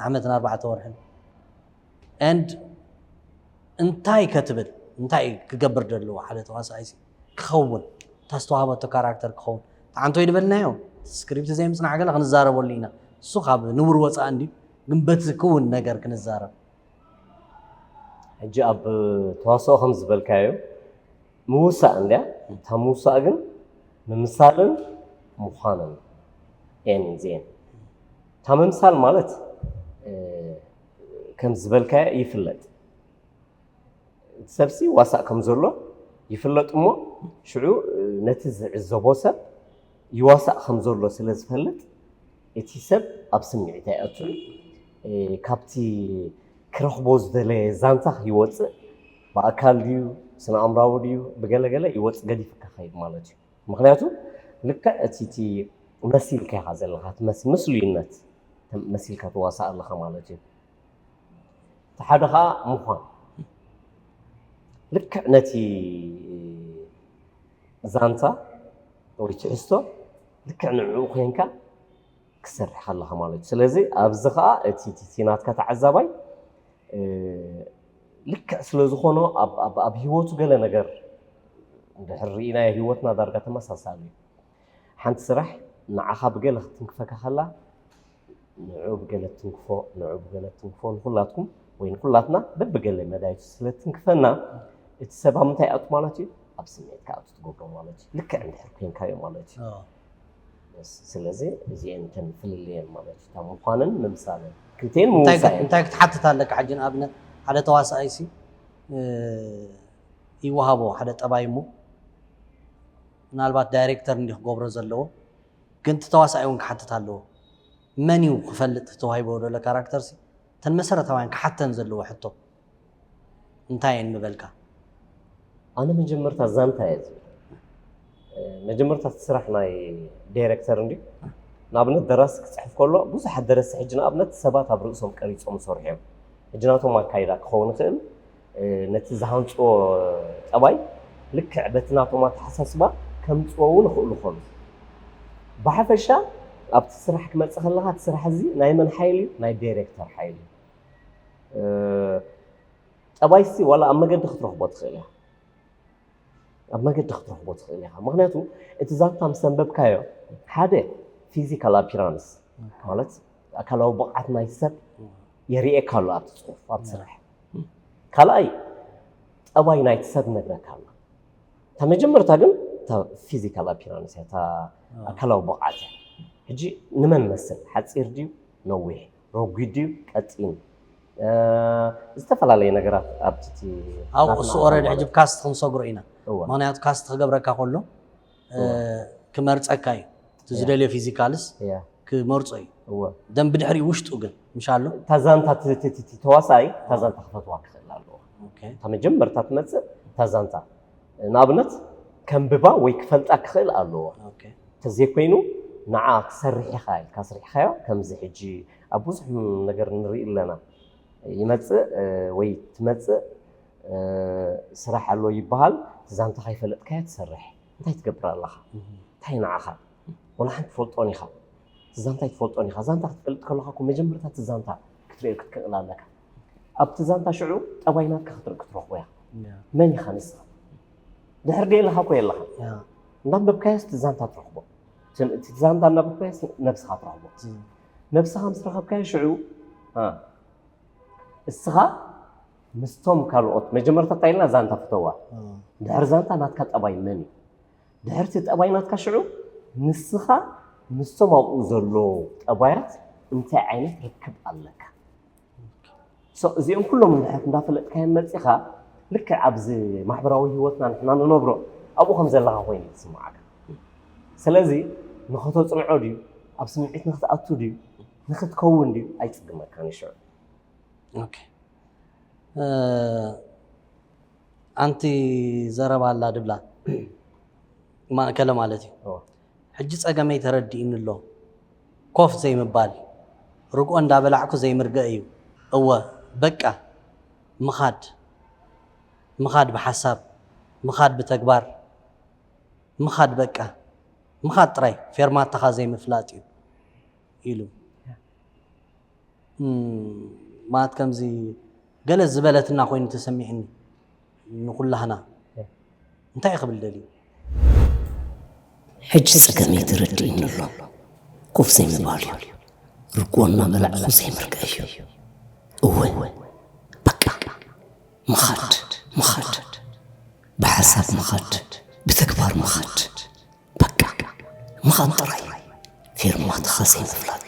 ዓመትን ኣርባዕተ ወርሕን and እንታይ ከትብል እንታይ ክገብር ዘለዎ ሓደ ተዋሳኣይ ክኸውን ታስተዋሃበቶ ካራክተር ክኸውን ተዓንቶ ይድበልናዮ ስክሪፕት ዘይምፅናዕ ገለ ክንዛረበሉ ኢና እሱ ካብ ንቡር ወፃእ እንዲ ግን በቲ ክውን ነገር ክንዛረብ ሕጂ ኣብ ተዋስኦ ከም ዝበልካዮ ምውሳእ እንድያ እታ ምውሳእ ግን ምምሳልን ምዃንን ዜን እታ ምምሳል ማለት ከም ዝበልካዮ ይፍለጥ እቲ ሰብሲ ዋሳእ ከም ዘሎ ይፍለጥ እሞ ሽዑ ነቲ ዝዕዘቦ ሰብ ይዋሳእ ከም ዘሎ ስለ ዝፈልጥ እቲ ሰብ ኣብ ስምዒት ኣይኣቱን ካብቲ ክረኽቦ ዝደለየ ዛንታ ይወፅእ ብኣካል ድዩ ስነ ኣእምራዊ ድዩ ብገለገለ ይወፅእ ገዲፉ ክኸይድ ማለት እዩ ምክንያቱ ልክዕ እቲ እቲ መሲልካ ኢኻ ዘለኻ እቲ መስ- ምስሉይነት ተም- መሲልካ ትዋሳእ ኣለኻ ማለት እዩ እቲ ሓደ ከዓ ምዃን ልክዕ ነቲ ዛንታ ወይ ትሕዝቶ ልክዕ ንዕኡ ኮይንካ ክሰርሕ ከለኻ ማለት እዩ ስለዚ ኣብዚ ከዓ እቲ እቲ ናትካ ተዓዛባይ ልክዕ ስለ ዝኾኖ ኣብ ህይወቱ ገለ ነገር እንድሕር ርኢናዮ ህይወትና ዳርጋ ተመሳሳሊ እዩ ሓንቲ ስራሕ ንዓኻ ብገለ ክትንክፈካ ከላ ንዑ ብገለ ትንክፎ ንዑ ብገለ ትንክፎ ንኩላትኩም ወይ ንኩላትና በብገለ መዳይቱ ስለ ትንክፈና እቲ ሰብ ኣብ ምንታይ ኣቱ ማለት እዩ ኣብ ስምዒትካ ኣቱ ትገብሮ ማለት እዩ ልክዕ እንድሕር ኮንካዮ ማለት እዩ ስለዚ እዚአን እተን ፍልልየን ማለት እዩ እታ ምዃንን ምምሳልን ክልተን ምውሳእን እንታይ ክትሓትት ኣለካ ሕጂ ንኣብነት ሓደ ተዋሳኣይሲ ይወሃቦ ሓደ ጠባይ እሞ ምናልባት ዳይሬክተር እንዲ ክገብሮ ዘለዎ ግን እቲ ተዋሳኣይ እውን ክሓትት ኣለዎ መን እዩ ክፈልጥ ተዋሂቦ ዘሎ ካራክተር ሲ እተን መሰረታውያን ክሓተን ዘለዎ ሕቶ እንታይ እየን ምበልካ ኣነ መጀመርታ ዛንታ እየ ዝብል መጀመርታ እቲ ስራሕ ናይ ዳይሬክተር እንዲ ንኣብነት ደራሲ ክፅሕፍ ከሎ ብዙሓት ደረስቲ ሕጂ ንኣብነት ሰባት ኣብ ርእሶም ቀሪፆም ዝሰርሑ እዮም። ሕጂ ናቶም ኣካይዳ ክኸውን ይኽእል፣ ነቲ ዝሃንፅዎ ጠባይ ልክዕ በቲ ናቶም ኣተሓሳስባ ከምፅዎ እውን ይኽእሉ ይኾኑ። ብሓፈሻ ኣብቲ ስራሕ ክመፅእ ከለኻ እቲ ስራሕ እዚ ናይ መን ሓይል እዩ? ናይ ዳይሬክተር ሓይል እዩ። ጠባይሲ ዋላ ኣብ መገዲ ክትረኽቦ ትኽእል ኢኻ። ኣብ መገዲ ክትረኽቦ ትኽእል ኢኻ። ምኽንያቱ እቲ ዛንታ ምስ ኣንበብካዮ ሓደ ፊዚካል ኣፒራንስ ማለት ኣካላዊ ብቕዓት ናይ ሰብ የርእየካ ኣሎ ኣብቲ ፅሑፍ ኣብቲ ስራሕ። ካልኣይ ጠባይ ናይቲ ሰብ ነግረካ ኣሎ። እታ መጀመርታ ግን እታ ፊዚካል ኣፒራንስ እያ፣ እታ ኣካላዊ ብቕዓት እያ። ሕጂ ንመን መስል? ሓፂር ድዩ ነዊሕ? ረጒድ ድዩ ቀጢን? ዝተፈላለየ ነገራት ኣብቲ ኣብኡ እሱ ኦረድ ሕጂ ካስት ክንሰግሮ ኢና። ምክንያቱ ካስት ክገብረካ ከሎ ክመርፀካ እዩ። እቲ ዝደልዮ ፊዚካልስ ክመርፆ እዩ። ደም ብድሕሪ ውሽጡ ግን ምሽ ኣሎ ታዛንታ ተዋሳይ ታዛንታ ክፈትዋ ክኽእል ኣለዎ። እታ መጀመርታ ትመፅእ ታዛንታ ንኣብነት ከንብባ ወይ ክፈልጣ ክኽእል ኣለዎ። ተዘይኮይኑ ንዓ ክሰርሕ ኢኻ ኢልካ ኣስሪሕኻዮ ከምዚ ሕጂ ኣብ ብዙሕ ነገር ንርኢ ኣለና። ይመፅእ ወይ ትመፅእ ስራሕ ኣሎ ይበሃል። እቲ ዛንታ ከይፈለጥካዮ ትሰርሕ እንታይ ትገብር ኣለኻ? እንታይ ንዓኻ ወላ ሓንቲ ትፈልጦን ኢኻ። እቲ ዛንታ ኣይትፈልጦን ኢኻ። ዛንታ ክትፈልጥ ከለኻ እኮ መጀመርታ እቲ ዛንታ ክትርእዮ ክትክእል ኣለካ። ኣብቲ ዛንታ ሽዑ ጠባይ ናትካ ክትርኢ ክትረኽቦ ኢኻ። መን ኢኻ ንስኻ? ድሕር ደየለኻ እኮ የለኻ። እንዳንበብካዮስ እቲ ዛንታ ትረኽቦ። እቲ ዛንታ እንዳንበብካዮስ ነብስኻ ትረኽቦ። ነብስኻ ምስ ረኸብካዮ ሽዑ እስኻ ምስቶም ካልኦት መጀመርታ እንታይ ኢልና ዛንታ ፍተዋ። ድሕር ዛንታ ናትካ ጠባይ መን እዩ? ድሕርቲ ጠባይ ናትካ ሽዑ ንስኻ ምስቶም ኣብኡ ዘለዉ ጠባያት እንታይ ዓይነት ርክብ ኣለካ? እዚኦም ኩሎም እንድሕር እንዳፈለጥካዮም መፂኻ ልክዕ ኣብዚ ማሕበራዊ ህይወትና ንሕና ንነብሮ ኣብኡ ከም ዘለኻ ኮይኑ ዝስምዓካ። ስለዚ ንኸተፅንዖ ድዩ ኣብ ስምዒት ንክትኣቱ ድዩ ንክትከውን ድዩ ኣይፅግመካን እዩ ሽዑ። ኣንቲ ዘረባ ኣላ ድብላ ማእከለ ማለት እዩ። ሕጂ ጸገመይ ተረዲእኒ ኣሎ። ኮፍ ዘይምባል ርግኦ እንዳበላዕኩ ዘይምርገእ እዩ። እወ በቃ ምኻድ ምኻድ ብሓሳብ ምኻድ ብተግባር ምኻድ በቃ ምኻድ ጥራይ ፌርማታኻ ዘይምፍላጥ እዩ ኢሉ ማለት ከምዚ ገለ ዝበለትና ኮይኑ ተሰሚዕኒ ንኩላህና እንታይ ክብል ደልዩ ሕጂ ጸገመይ ተረዲእኒ ኣሎ። ኮፍ ዘይምባል እዩ። ርግኦ እናበላዕኹ ዘይምርጋእ እዩ። እወ በቃ ምኻድ ምኻድ ብሓሳብ ምኻድ ብተግባር ምኻድ በቃ ምኻድ ጥራይ ፌርማታኻ ዘይምፍላጥ።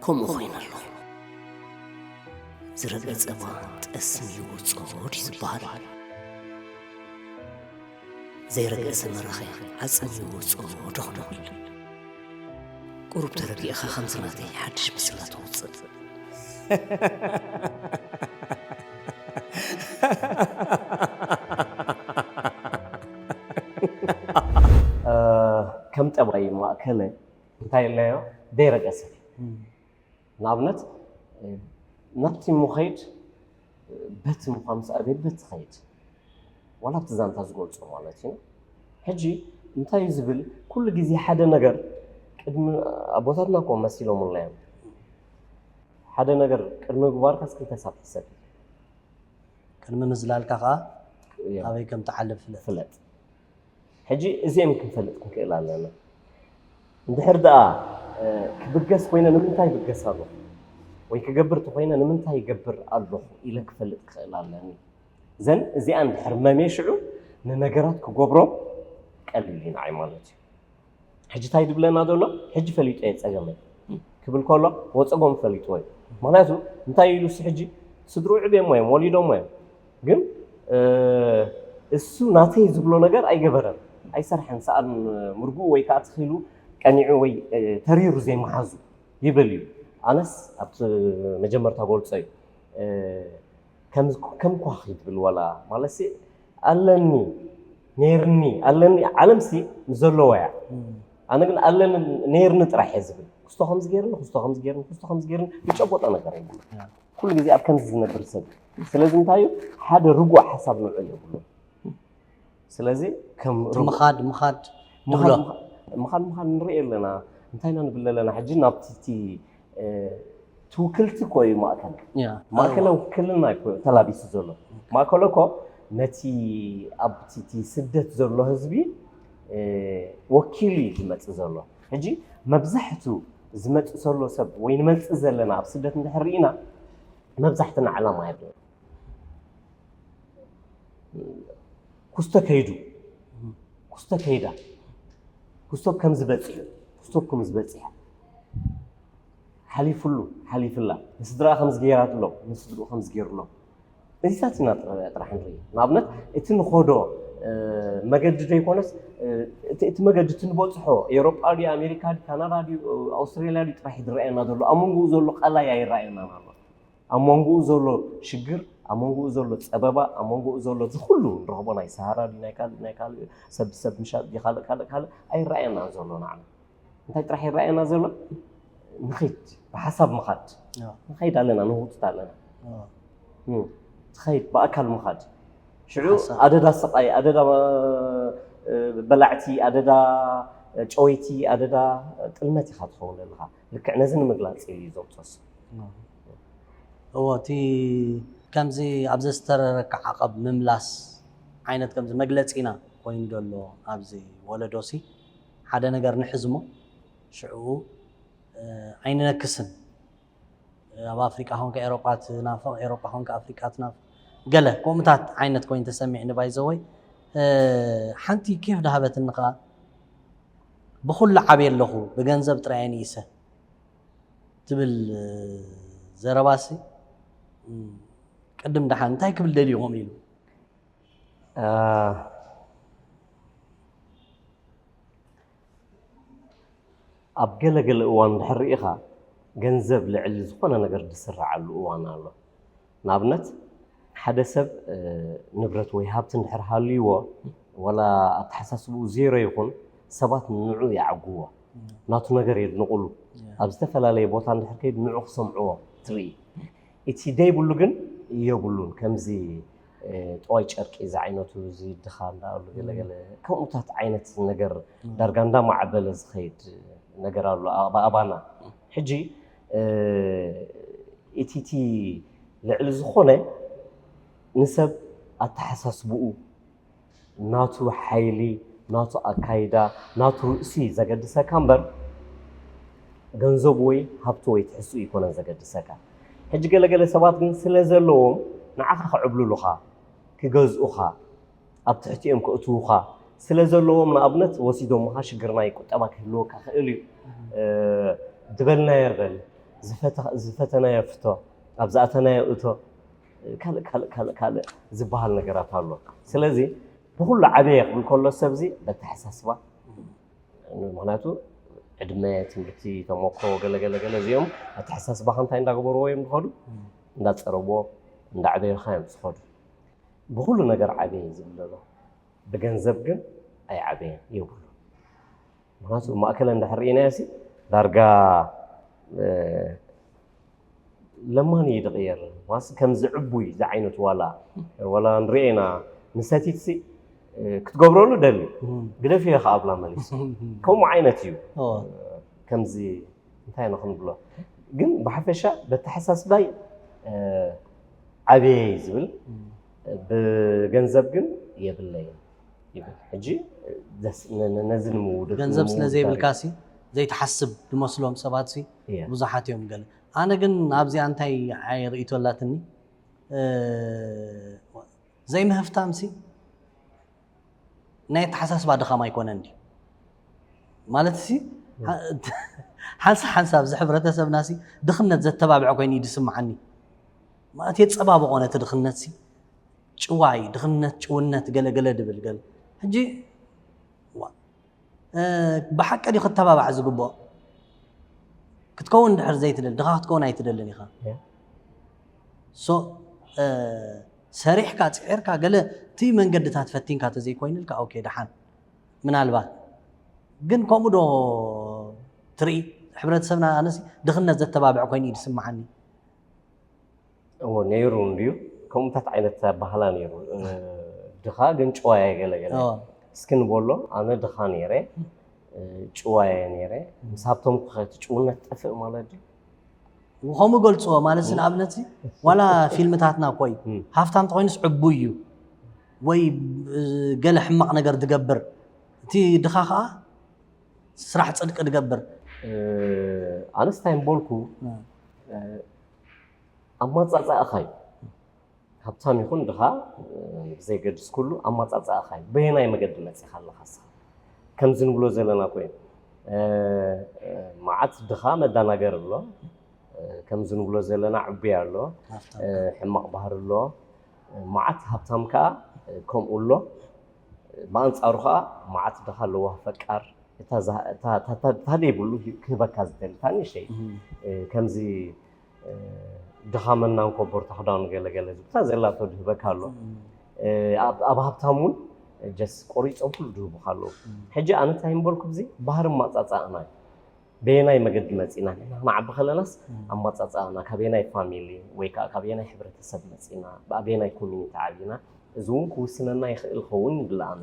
ከምኡ ኮይኑ ኣሎ። ዝረግአ ጸባ ጠስሚ ይወጽኦ ድዩ ዝበሃል? ዘይረግአ ሰመረኸ ዓጽሚ ይወጽኦ ዶ ክብል? ቁሩብ ተረዲእኻ ከምዚ ናተይ ሓድሽ ምስላ ትወጽእ። ከም ጠባይ ማእከለ እንታይ ኣለዮ ዘይረገሰ ንኣብነት ናብቲ ምኸይድ በቲ ምዃኑ ሰኣቤል በቲ ኸይድ ዋላ ኣብቲ ዛንታ ዝገልጾ ማለት እዩ ሕጂ እንታይ እዩ ዝብል ኩሉ ግዜ ሓደ ነገር ቅድሚ ኣቦታትና ኮ መሲሎምልና እዮም ሓደ ነገር ቅድሚ ምግባርካ ክልተ ሳብ ሕሰብ እዩ ቅድሚ ምዝላልካ ከዓ ኣበይ ከም ትዓልብ ፍለጥ ፍለጥ ሕጂ እዚኦም ክንፈልጥ ክንክእል ኣለና እንድሕር ደኣ ክብገስ ኮይነ ንምንታይ ይብገስ ኣለኹ ወይ ክገብር ተኮይነ ንምንታይ ይገብር ኣለኹ ኢለ ክፈልጥ ክኽእል ኣለኒ ዘን እዚኣ እንድሕር መሜ ሽዑ ንነገራት ክገብሮ ቀሊል እዩ ንዓይ ማለት እዩ ሕጂ እንታይ ድብለና ዘሎ ሕጂ ፈሊጦ እየ ፀገመይ ክብል ከሎ ወፀጎም ፈሊጥዎ እዩ ምክንያቱ እንታይ ኢሉ ሲ ሕጂ ስድርኡ ዕብየሞ እዮም ወሊዶሞ እዮም ግን እሱ ናተይ ዝብሎ ነገር ኣይገበረን ኣይሰርሐን ሰኣን ምርግኡ ወይ ከዓ ትኽኢሉ ቀኒዑ ወይ ተሪሩ ዘይመሓዙ ይብል እዩ ኣነስ ኣብቲ መጀመርታ ገልፆ እዩ ከም ኳኺ ትብል ዋላ ማለት ኣለኒ፣ ነይርኒ፣ ኣለኒ። ዓለምሲ ምስ ዘለዋ እያ። ኣነ ግን ኣለኒ፣ ነይርኒ ጥራሕ እየ ዝብል። ክስቶ ከምዚ ገይርኒ፣ ክስቶ ከምዚ ገይርኒ፣ ክስቶ ከምዚ ገይርኒ፣ ዝጨበጦ ነገር የብሉን። ኩሉ ግዜ ኣብ ከምዚ ዝነብር ሰብ። ስለዚ እንታይ እዩ? ሓደ ርጉእ ሓሳብ ንውዕል የብሉን። ስለዚ ከም ርጉእ ምኻድ ምኻድ ትብሎ። ምኻድ ምኻድ ንርኢ ኣለና። እንታይ ኢና ንብል ኣለና? ሕጂ ናብቲ እቲ ትውክልቲ እኮ እዩ ማእከል። ያ። ማእከላዊ ውክልና እኮ ተላቢሱ ዘሎ። ማእከሎ እኮ ነቲ ኣብቲ እቲ ስደት ዘሎ ህዝቢ ወኪሉ እዩ ዝመጽእ ዘሎ። ሕጂ መብዛሕቱ ዝመጽእ ዘሎ ሰብ ወይ ንመጽእ ዘለና ኣብ ስደት እንድሕር ርኢና መብዛሕትና ዕላማ የብልና። ኩስቶ ከይዱ፣ ኩስቶ ከይዳ፣ ኩስቶ ከምዚ በጺሑ፣ ኩስቶ ከምዚ በጺሓ፣ ሓሊፉሉ፣ ሓሊፍላ፣ ንስድራ ከምዚ ገይራትሎም፣ ንስድርኡ ከምዚ ገይሩሎም። እዚታት ኢና ጥረ- ጥራሕ ንርኢ። ንኣብነት እቲ ንኸዶ እ፣ መገዲ ዘይኮነስ እ፣ እቲ እቲ መገዲ እቲ ንበፅሖ ኤውሮጳ ድዩ ኣሜሪካ ድዩ ካናዳ ድዩ ኣውስትራልያ ድዩ ጥራሕ ዝረኣየና ዘሎ ኣብ መንጎኡ ዘሎ ቀላይ ኣይረኣየናን ኣሎ። ኣብ መንጎኡ ዘሎ ሽግር ኣብ መንጎኡ ዘሎ ፀበባ ኣብ መንጎኡ ዘሎ እዚ ኩሉ ንረኽቦ ናይ ሰሃራ ድዩ ናይ ካልእ ናይ ካልእ ሰብ ሰብ ምሻጥ ድዩ ካልእ ካልእ ካልእ ኣይረኣየናን ዘሎ ንዓና። እንታይ ጥራሕ ይረኣየና ዘሎ? ንኺድ ብሓሳብ ምኻድ። ንኸይድ ኣለና ንውጥት ኣለና። ትኸይድ ብኣካል ምኻድ። ሽዑ ኣደዳ ስቓይ ኣደዳ በላዕቲ ኣደዳ ጨወይቲ ኣደዳ ጥልመት ኢኻ ትኸውን ኣለኻ። ልክዕ ነዚ ንምግላፅ እዩ ዘውፀስ። እዎ እቲ ከምዚ ኣብዚ ዝተረረካ ዓቐብ ምምላስ ዓይነት ከምዚ መግለፂና ኮይኑ ዘሎ ኣብዚ ወለዶሲ ሓደ ነገር ንሕዝሞ ሽዕኡ ኣይንነክስን። ኣብ ኣፍሪቃ ኮንካ ኤሮጳ ትናፍቕ ኤሮጳ ኮንካ ኣፍሪቃ ትናፍቕ ገለ ከምኡታት ዓይነት ኮይኑ ተሰሚዕኒ ባይዘወይ። ሓንቲ ኬፍ ዳሃበትኒ ከዓ ብኩሉ ዓብየ ኣለኹ ብገንዘብ ጥራይ ንኢሰ ትብል ዘረባሲ ቅድም ደሓን እንታይ ክብል ደልዩ ከምኡ ኢሉ ኣብ ገለ ገለ እዋን እንድሕር ርኢኻ ገንዘብ ልዕሊ ዝኾነ ነገር ዝስርዓሉ እዋን ኣሎ። ንኣብነት ሓደ ሰብ ንብረት ወይ ሃብቲ እንድሕር ሃልይዎ ወላ ኣተሓሳስብኡ ዜሮ ይኹን ሰባት ንዑ ይዓግዎ ናቱ ነገር የድንቑሉ ኣብ ዝተፈላለየ ቦታ እንድሕር ከይድ ንዑ ክሰምዕዎ ትርኢ። እቲ ደይብሉ ግን የብሉን። ከምዚ ጠዋይ ጨርቂ ዝዓይነቱ እዚ ድኻ እንዳሉ ገለገለ ከምኡታት ዓይነት ነገር ዳርጋ እንዳማዕበለ ዝኸይድ ነገር ኣሎ ኣባና። ሕጂ እቲ እቲ ልዕሊ ዝኾነ ንሰብ ኣተሓሳስብኡ ናቱ ሓይሊ ናቱ ኣካይዳ ናቱ ርእሲ ዘገድሰካ እምበር ገንዘቡ ወይ ሃብቱ ወይ ትሕስኡ ይኮነን ዘገድሰካ። ሕጂ ገለገለ ሰባት ግን ስለ ዘለዎም ንዓኻ ክዕብልሉኻ ክገዝኡኻ ኣብ ትሕቲኦም ክእትዉኻ ስለ ዘለዎም ንኣብነት ወሲዶምኻ ሽግር ናይ ቁጠባ ክህልወካ ክእል እዩ። ዝበልናዮ በል፣ ዝፈተ- ዝፈተናዮ ፍቶ፣ ኣብ ዝኣተናዮ እቶ፣ ካልእ ካልእ ካልእ ካልእ ዝበሃል ነገራት ኣሎ። ስለዚ ብኩሉ ዓበየ ክብል ከሎ ሰብዚ በተሓሳስባ ምክንያቱ ዕድመ ትምህርቲ ተመክሮ ገለገለገለ እዚኦም ኣተሓሳስባኻ እንታይ እንዳገበርዎ እዮም ዝኸዱ እንዳፀረብዎ እንዳዕበዩኻ እዮም ዝኸዱ። ብኩሉ ነገር ዓበየ ዝብል ዘሎ ብገንዘብ ግን ኣይዓበየን የብሉ። ምክንያቱ ማእከለ እንድሕር ርኢናዮ ሲ ዳርጋ ለማን እዩ ዝቕየር ዋስ ከምዚ ዕቡይ ዝዓይነቱ ዋላ ዋላ ንርኤና ንሰቲት ሲ ክትገብረሉ ደሊ ግደፍ እየ ከኣብላ መሊሱ ከምኡ ዓይነት እዩ። ከምዚ እንታይ ንክንብሎ ግን ብሓፈሻ በተሓሳስባይ ዓብየ ዝብል ብገንዘብ ግን የብለይን ይብል። ሕጂ ነዚ ንምውድድ ገንዘብ ስለ ዘይብልካ ሲ ዘይትሓስብ ዝመስሎም ሰባት ሲ ብዙሓት እዮም። ገለ ኣነ ግን ኣብዚኣ እንታይ ዓይነት ርእይቶ ኣላትኒ ዘይምህፍታም ሲ ናይ ኣተሓሳስባ ድኻም ኣይኮነን ድዩ? ማለት ሲ ሓንሳ ሓንሳ ኣብዚ ሕብረተሰብና ሲ ድኽነት ዘተባብዐ ኮይኑ እዩ ዝስምዓኒ። ማለት የፀባብቆ ነቲ ድኽነት ሲ ጭዋይ ድኽነት ጭውነት ገለገለ ድብል ገለ ሕጂ ብሓቂ ድዩ ክተባባዕ ዝግብኦ ክትከውን ድሕር ዘይትደል ድኻ ክትከውን ኣይትደልን ኢኻ። ሶ ሰሪሕካ ጽዒርካ ገለ እቲ መንገድታት ፈቲንካ ተዘይኮይኑልካ ኦኬ ደሓን ምናልባት ግን ከምኡ ዶ ትርኢ? ሕብረተሰብና ኣነሲ ድኽነት ዘተባብዕ ኮይኑ እዩ ዝስምዓኒ። እዎ ነይሩ እንድዩ። ከምኡታት ዓይነት ኣባህላ ነይሩ። ድኻ ግን ጭዋ እየ ገለ ገለ እስኪ ንበሎ። ኣነ ድኻ ነይረ፣ ጭዋ እየ ነይረ። ምስ ሃብቶም ከ እቲ ጭውነት ጠፍእ ማለት ድዩ? ከምኡ ገልፅዎ ማለት ንኣብነት ዋላ ፊልምታትና ኮይ ሃፍታም ተኮይኑስ ዕቡይ እዩ ወይ ገለ ሕማቕ ነገር ዝገብር እቲ ድኻ ከዓ ስራሕ ፅድቂ ዝገብር። ኣነስ እንታይ ምበልኩ፣ ኣማፃፃእኻ እዩ። ሃብታም ይኹን ድኻ ብዘይገድስ ኩሉ ኣማፃፃእኻ እዩ። በየናይ መገዲ መፂኻ ኣለኻ ንስኻ? ከምዚ ንብሎ ዘለና ኮይኑ መዓት ድኻ መዳናገር ኣሎ። ከምዚ ንብሎ ዘለና ዕቡይ ኣሎ፣ ሕማቕ ባህሪ ኣሎ፣ መዓት ሃብታም ከዓ ከምኡ ኣሎ። ብኣንፃሩ ከዓ መዓት ድኻ ኣለዋ ፈቃር እታ ዘይብሉ ክህበካ ዝደሊ እታ ንእሽተይ ከምዚ ድኻ መናን ኮቦርታ ክዳኑ ገለገለ ዝብታ ዘላቶ ድህበካ ኣሎ። ኣብ ሃብታም እውን ጀስ ቆሪፆም ኩሉ ድህቡካ ኣለዉ። ሕጂ ኣነ እንታይ ምበልኩ ብዚ ባህሪ ማፃፃእና እዩ። በየናይ መገዲ መፂና ንሕና ክንዓቢ ከለናስ ኣማፃፃእና ካበየናይ ፋሚሊ ወይ ከዓ ካበየናይ ሕብረተሰብ መፂና ብኣበየናይ ኮሚኒቲ ዓቢና እዚ እውን ክውስነና ይኽእል ኸውን ንብለኣነ።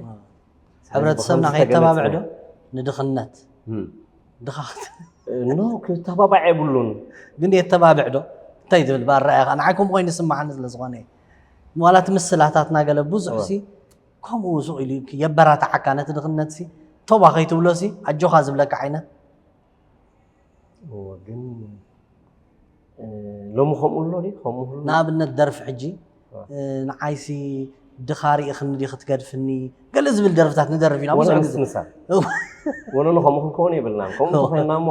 ሕብረተሰብና ከይተባብዕ ዶ ንድኽነት ድኻ ኖ ክተባባዕ የብሉን። ግን የተባብዕ ዶ እንታይ ትብል ባረኣያ ንዓይ ከምኡ ኮይኑ ስማዓኒ ስለ ዝኾነ ዋላ እቲ ምስላታትና ገለ ብዙሕ ሲ ከምኡ ሱቕ ኢሉ የበራትዓካ ነቲ ድኽነት ሲ ቶባ ከይትብሎ ሲ ኣጆኻ ዝብለካ ዓይነት ግን ሎሚ ከምኡ ኣሎ ከምኡ ንኣብነት ደርፊ ሕጂ ንዓይሲ ድኻ ሪእኽኒ ዲ ክትገድፍኒ ገለ ዝብል ደርፍታት ንደርፍ ኢና ብዙሕ ግዜ ወነኑ ከምኡ ክንከውን የብልናን። ከምኡ ተኮይንና እሞ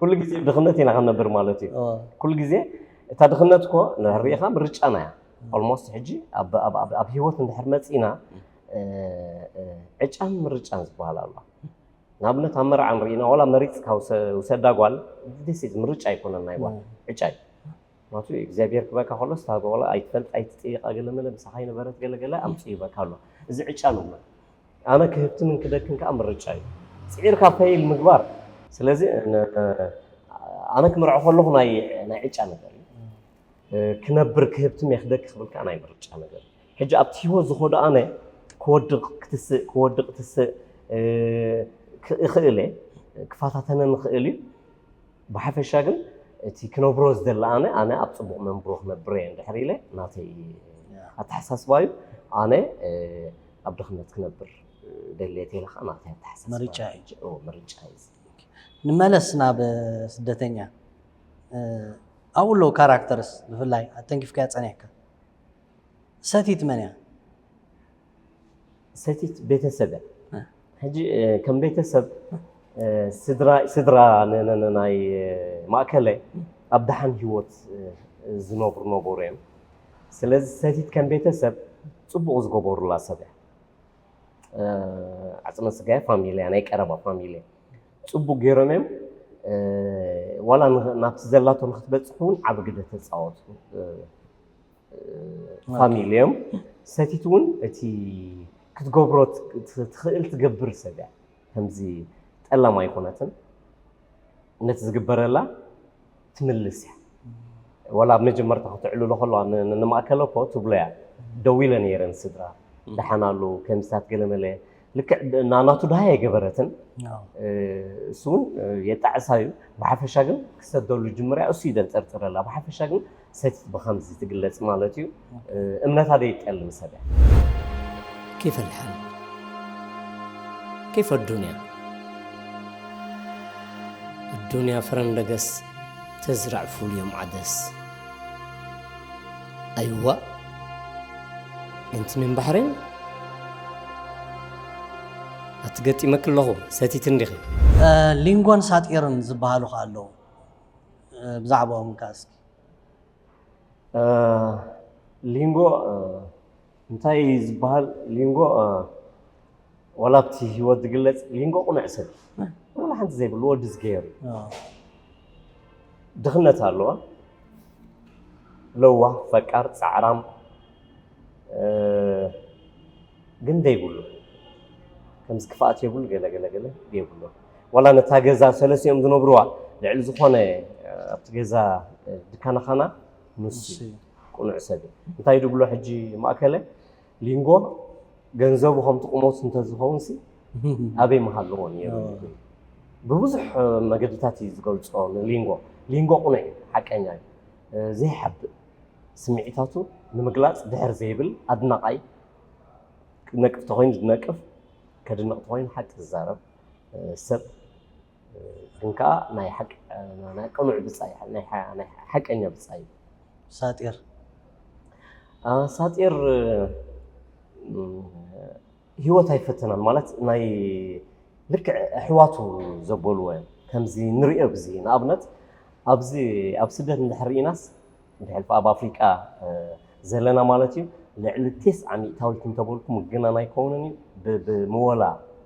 ኩሉ ግዜ ድኽነት ኢና ክንነብር ማለት እዩ። ኩሉ ግዜ እታ ድኽነት እኮ ንሪኢኻ ምርጫና እያ። ኦልሞስት ሕጂ ኣብ ህይወት እንድሕር መፂና ዕጫን ምርጫን ዝበሃል ኣሎ። ንኣብነት ኣብ መርዓ ንርኢና ዋላ መሪፅካ ውሰዳ ጓል ዲስ ምርጫ ኣይኮነን ናይ ጓል ዕጫ እዩ። ማቱ እግዚኣብሔር ክበካ ከሎ ስታጎላ ኣይትፈልጥ ኣይትጥይቃ ገለ መለ ምሳኻ ይነበረት ገለ ገለ ኣምፅኡ ይበካ ኣሎ። እዚ ዕጫ ንብሎ ኣነ ክህብትምን ክደክን ከዓ ምርጫ እዩ። ፅዒርካ ፈይል ምግባር ስለዚ ኣነ ክምርዖ ከለኹ ናይ ዕጫ ነገር እዩ። ክነብር ክህብትም እየ ክደኪ ክብል ከዓ ናይ ምርጫ ነገር እዩ። ሕጂ ኣብቲ ህይወት ዝኸዶ ኣነ ክወድቕ ክትስእ ክወድቕ ትስእ ይኽእል እየ ክፈታተነኒ ይኽእል እዩ። ብሓፈሻ ግን እቲ ክነብሮ ዝደሊ ኣነ ኣነ ኣብ ፅቡቕ መንብሮ ክነብር እየ እንድሕር ኢለ ናተይ ኣተሓሳስባ እዩ። ኣነ ኣብ ድኽነት ክነብር ደልየ ተይለ ከዓ ናተይ ኣተሓሳስባ ምርጫ እዩ። ምርጫ እዩ። ንመለስ ናብ ስደተኛ ኣብኡ ኣለዉ ካራክተርስ ብፍላይ ኣተንኪፍካያ ፀኒሕካ ሰቲት መን እያ? ሰቲት ቤተሰብ እያ። ሕጂ ከም ቤተሰብ ስድራ ናይ ማእከለ ኣብ ደሓን ህይወት ዝነብሩ ነበሩ እዮም። ስለዚ ሰቲት ከም ቤተሰብ ፅቡቕ ዝገበሩላ ሰብ እያ። ዓፅመ ስጋያ ፋሚልያ ናይ ቀረባ ፋሚልያ ፅቡቅ ገይሮም እዮም ዋላ ናብቲ ዘላቶ ንክትበፅሕ እውን ዓብ ግደ ተፃወቱ ፋሚሊ እዮም። ሰቲት እውን እቲ ክትገብሮ ትኽእል ትገብር ሰብ እያ። ከምዚ ጠላም ኣይኮነትን ነቲ ዝግበረላ ትምልስ እያ። ዋላ ኣብ መጀመርታ ክትዕልሎ ከለዋ ንማእከለ እኮ ትብሎ እያ። ደዊለ ነይረ ንስድራ ደሓን ኣለዉ ከምዚታት ገለመለ ልክዕ ናቱ ደሃይ ኣይገበረትን። እሱ እውን የጣዕሳ እዩ። ብሓፈሻ ግን ክሰደሉ ጅምር እያ እሱ እዩ ደንጠርጥረላ። ብሓፈሻ ግን ሰቲት ብኸምዚ ትግለጽ ማለት እዩ። እምነታ ደይጠልም ሰብ እያ። كيف الحال؟ كيف الدنيا؟ الدنيا فرندقس تزرع فول يوم عدس. ኣይዋ እንቲ ምን ባሕሬን ኣትገጢመክ ኣለኹ ሰቲት እንዲኺ። ሊንጎን ሳጢርን ዝበሃሉ ከ ኣለዉ ብዛዕባኦም እንካ እስኪ። ሊንጎ እንታይ ዝበሃል ሊንጎ ዋላ ኣብቲ ህይወት ዝግለፅ ሊንጎ ቁኑዕ ሰብ ዋላ ሓንቲ ዘይብሉ ወዲ ዝገየሩ ድኽነት ኣለዋ። ለዋህ፣ ፈቃር፣ ጻዕራም፣ እ፣ ግን ደይብሉ፣ ከምዚ ክፍኣት የብሉ፣ ገለ ገለ ገለ የብሉ። ዋላ ነታ ገዛ ሰለስቲኦም ዝነብርዋ፣ ልዕሊ ዝኾነ፣ እ፣ ኣብቲ ገዛ፣ እ፣ ድካናኻና ንሱ እዩ። ንሱ እዩ። ቅኑዕ ሰብ እዩ። እንታይ ድብሎ ሕጂ ማእከለ፣ ሊንጎ ገንዘቡ ከምቲ ቁመቱ እንተዝኸውን ሲ ኣበይ ምሃለዎ ነይሩ? ኦ። ብብዙሕ መገድታት እዩ ዝገልጾ ንሊንጎ። ሊንጎ ቅኑዕ እዩ፣ ሓቀኛ እዩ። እ፣ ዘይሓብእ፣ ስምዒታቱ ንምግላጽ ድሕር ዘይብል ኣድናቓይ፣ ክነቅፍ ተኾይኑ ዝነቅፍ፣ ከድንቕ ተኾይኑ ሓቂ ዝዛረብ፣ እ፣ ሰብ፣ እ፣ ግን ከኣ ናይ ሓቂ፣ እ፣ ናይ ቅኑዕ ብጻይ፣ ናይ ሓ-፣ ናይ ሓቀኛ ብጻይ እዩ። ሳጢር? ኣ፣ ሳጢር፣ እ፣ ህይወት ኣይፈተናን፣ ማለት ናይ ልክዕ ኣሕዋቱ ዘበልዎ እዮም። ከምዚ ንርእዮ ብዚ፣ ንኣብነት ኣብዚ ኣብ ስደት እንድሕር ርኢናስ፣ ብሕልፊ ኣብ ኣፍሪቃ፣ እ፣ ዘለና ማለት እዩ፣ ልዕሊ ተስዓ ሚእታዊት እንተበልኩ ምግናን ኣይከውንን እዩ። ብ-፣ ብምወላ፣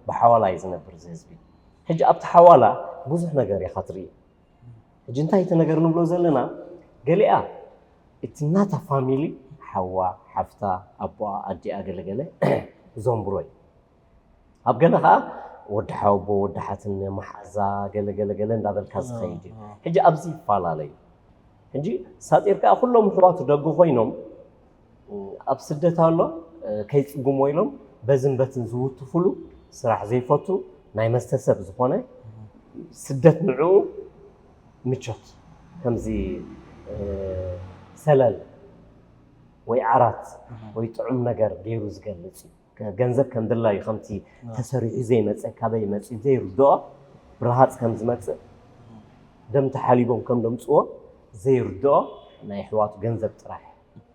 ብሓዋላ እዩ ዝነብር እዚ ህዝቢ። ሕጂ ኣብቲ ሓዋላ ብዙሕ ነገር ኢኻ ትርኢ። ሕጂ እንታይ እቲ ነገር ንብሎ ዘለና፣ ገሊኣ እቲ ናታ ፋሚሊ፣ ሓዋ፣ ሓፍታ፣ ኣቦኣ፣ ኣዲኣ፣ ገለገለ ዘንብሮ እዩ። ኣብ ገለ ኸዓ ወዲ ሓወቦ፣ ወዲ ሓትነ፣ መሓዛ፣ ገለ ገለ ገለ እንዳበልካ ዝኸይድ እዩ። እ፣ እ። ሕጂ ኣብዚ ይፈላለዩ። ሕጂ ሳጢር ከኣ ኩሎም ኣሕዋቱ ደጉ ኮይኖም፣ ኣብ ስደት ኣሎ፣ እ፣ ከይጽግሞ ኢሎም በዝን በትን ዝውትፉሉ፣ ስራሕ ዘይፈቱ፣ ናይ መስተ ሰብ ዝኾነ፣ ስደት ንዕኡ ምቾት፣ ከምዚ፣ እ፣ ሰለል ወይ ዓራት እህ። ወይ ጥዑም ነገር ገይሩ ዝገልጽ እዩ። ከ-፣ ገንዘብ ከም ድላዩ፣ ከምቲ እ። ተሰሪሑ ዘይመጸ፣ ካበይ መጺኡ ዘይርድኦ፣ ብረሃጽ ከም ዝመጽእ፣ ደም ተሓሊቦም ከም ደምጽዎ ዘይርድኦ፣ ናይ ኣሕዋቱ ገንዘብ ጥራሕ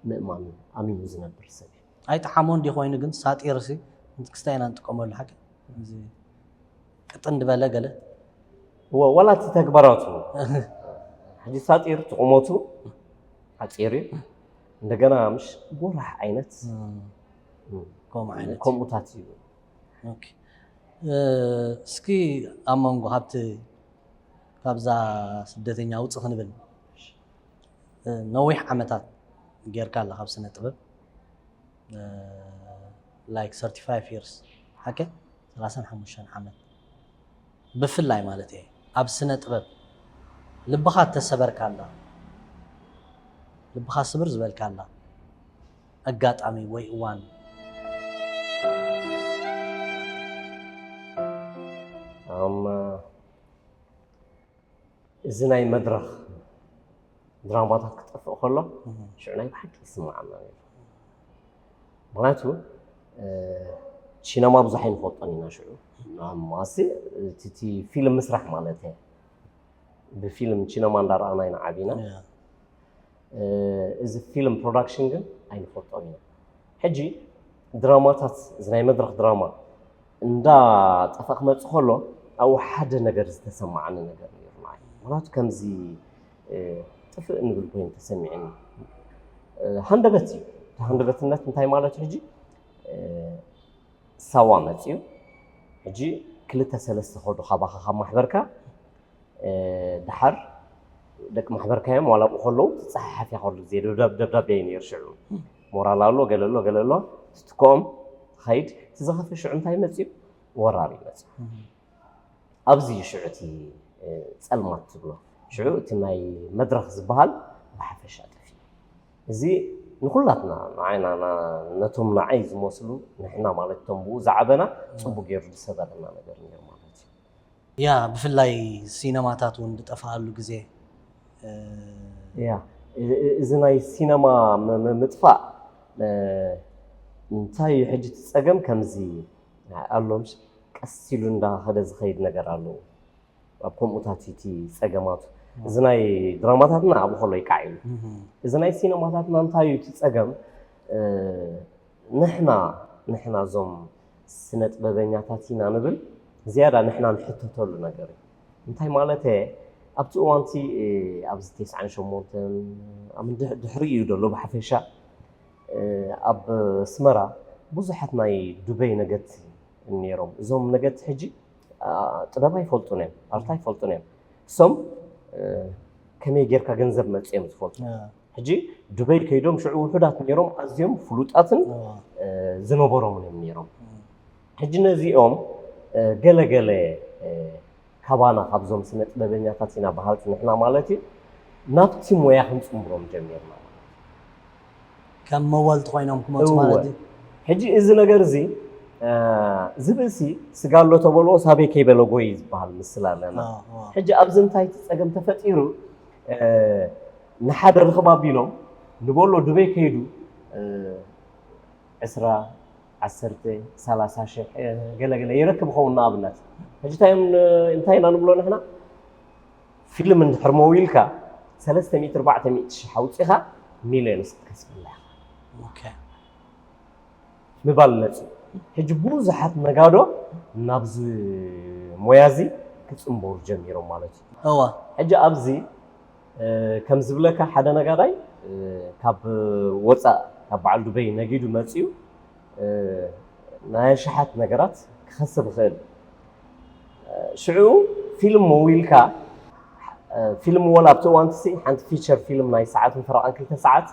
ምእማኑ ኣሚኑ ዝነብር ሰብ እዩ። ኣይጠዓሞን ድዩ ኮይኑ ግን ሳጢርሲ ክስታይ ኢና ንጥቀመሉ ሓቂ? እዚ ቅጥን ዝበለ ገለ? እወ፣ ዋላ እቲ ተግባራቱ። ሕጂ ሳጢር እቲ ቁመቱ ሓጺር እዩ። እንደገና ምሽ ጎራሕ ዓይነት። እም። እም። ከምኡ ዓይነት። ከምኡታት እዩ። ኦኬ። እ፣ እስኪ ኣብ መንጎ ካብቲ፣ ካብዛ ስደተኛ ውጽእ ክንብል፣ እ፣ ነዊሕ ዓመታት ጌርካ ኣለኻ ኣብ ስነ ጥበብ። እ፣ like thirty five years፣ ሓቂ? ሰላሳን ሓሙሽተን ዓመት። ብፍላይ ማለት እየ፣ ኣብ ስነ ጥበብ ልብኻ እተሰበርካላ፣ ልብኻ ስብር ዝበልካላ ኣጋጣሚ ወይ እዋን? እም፣ እዚ ናይ መድረኽ ድራማታት ክጠፍእ ከሎ፣ እህ። ሽዑ ናይ ብሓቂ ይስምዓና ነይሩ። ምኽንያቱ፣ እ፣ ሲነማ ብዙሕ ኣይንፈልጦን ኢና ሽዑ። ማሲ፣ እቲ፣ እቲ ፊልም ምስራሕ ማለት እየ። ብፊልም ሲነማ እንዳረኣና ኢና ዓቢና። ያ። እ፣ እዚ ፊልም ፕሮዳክሽን ግን ኣይንፈልጦን ኢና። ሕጂ ድራማታት፣ እዚ ናይ መድረኽ ድራማ እንዳጠፍኣ ክመጽእ ከሎ፣ ኣብኡ ሓደ ነገር ዝተሰማዓኒ ነገር ነይሩ ንዓይ። ምኽንያቱ ከምዚ፣ እ፣ ጥፍእ እንብል ኮይኑ ተሰሚዕኒ። እ፣ ሃንደበት እዩ። እቲ ሃንደበትነት እንታይ ማለት ሕጂ? እ፣ ሳዋ መጽዩ። ሕጂ ክልተ ሰለስተ ከዱ ካባኻ ካብ ማሕበርካ፣ እ፣ ደሓር ደቂ ማሕበርካ እዮም፣ ዋላ ኣብኡ ከለዉ ትጸሓሓፍ እያ፣ ከሉ ግዜ ደብዳብ-፣ ደብዳቤ እዩ ነይሩ ሽዑ። ሞራል ኣሎ፣ ገለ ኣሎ፣ ገለ ኣሎ፣ ትትክኦም ትኸይድ። እቲ ዝኸፍእ ሽዑ እንታይ መጽዩ? ወራር እዩ መጽዩ። እህ። ኣብዚ እዩ ሽዑ እቲ፣ እ፣ ጸልማት ትብሎ። ሽዑ እቲ ናይ መድረኽ ዝበሃል ብሓፈሻ ጠፊኡ። እዚ ንኹላትና፣ ንዓይና፣ ና-፣ ነቶም ንዓይ ዝመስሉ፣ ንሕና ማለት እቶም ብኡ ዝዓበና፣ እህ። ጽቡቕ ገይሩ ዝሰበረና ነገር ነይሩ ማለት እዩ። ያ፣ ብፍላይ ሲነማታት እውን ዝጠፍኣሉ ግዜ፣ እ፣ ያ፣ እ-፣ እ-፣ እዚ ናይ ሲነማ ም-፣ ም-፣ ምጥፋእ፣ እ፣ እንታይ እዩ ሕጂ እቲ ጸገም? ከምዚ ኣሎ፣ ምሽ ቀስ ኢሉ እንዳኸደ ዝኸይድ ነገር ኣለዎ። ኣብ ከምኡታት እቲ ጸገማቱ። እም። እዚ ናይ ድራማታትና ኣብኡ ከሎ ይቃዕ ኢሉ። እም። እዚ ናይ ሲነማታትና እንታይ እዩ እቲ ጸገም? እ፣ ንሕና፣ ንሕና እዞም ስነ ጥበበኛታት ኢና ንብል፣ ዝያዳ ንሕና ንሕተተሉ ነገር እዩ። እንታይ ማለተ? ኣብቲ እዋንቲ፣ እ፣ ኣብዚ ተስዓን ሸሞንተን ኣብ ድሕ-፣ ድሕሪኡ እዩ ዘሎ ብሓፈሻ። እ፣ ኣብ ኣስመራ ብዙሓት ናይ ዱበይ ነገድቲ ነይሮም። እዞም ነገድቲ ሕጂ፣ ኣ፣ ጥበብ ኣይፈልጡን እዮም፣ ኣርት ኣይፈልጡን እዮም። እሶም፣ እ፣ ከመይ ጌርካ ገንዘብ መጽዮም ዝፈልጡ። እ። ሕጂ ዱበይ ከይዶም ሽዑ ውሑዳት ነይሮም፣ ኣዝዮም ፍሉጣትን ዝነበሮምን እዮም ነይሮም። ሕጂ ነዚኦም ገለገለ ካባና ካብዞም ስነ ጥበበኛታት ኢና በሃልቲ ንሕና ማለት እዩ ናብቲ ሞያ ክንፅምብሮም ጀሚርና። ከም መዋልቲ ኮይኖም ክመፁ ማለት እዩ። ሕጂ እዚ ነገር እዚ ዝብእሲ ስጋ ኣሎ ተበልኦ ሳቤ ከይበለ ጎይ ዝበሃል ምስል ኣለና። ሕጂ ኣብዚ እንታይ እቲ ፀገም ተፈጢሩ? ንሓደ ርኽብ ኣቢሎም ንበሎ ዱበይ ከይዱ ዕስራ ዓሰርተ ሰላሳ ሽሕ ገለገለ ይረክብ ኸውን ንኣብነት። ሕጂ እንታይ እዮም እንታይ ኢና ንብሎ ንሕና? ፊልም እንድሕር መዊልካ ሰለስተ ሚእቲ ኣርባዕተ ሚእቲ ሽሕ ኣውፂኻ ሚልዮንስ ክትከስበላ ኢኻ ምባል መፅኡ። ሕጂ ብዙሓት ነጋዶ ናብዚ ሞያ እዚ ክፅምበሩ ጀሚሮም ማለት እዩ። እዋ ሕጂ ኣብዚ ከም ዝብለካ ሓደ ነጋዳይ ካብ ወፃእ ካብ በዓል ዱበይ ነጊዱ መፅኡ ናይ ኣሽሓት ነገራት ክኸስብ ይኽእል። ሽዑ ፊልም መዊልካ ፊልም ወላ ኣብቲ እዋንቲ ሓንቲ ፊቸር ፊልም ናይ ሰዓትን ፈረቓን ክልተ ሰዓት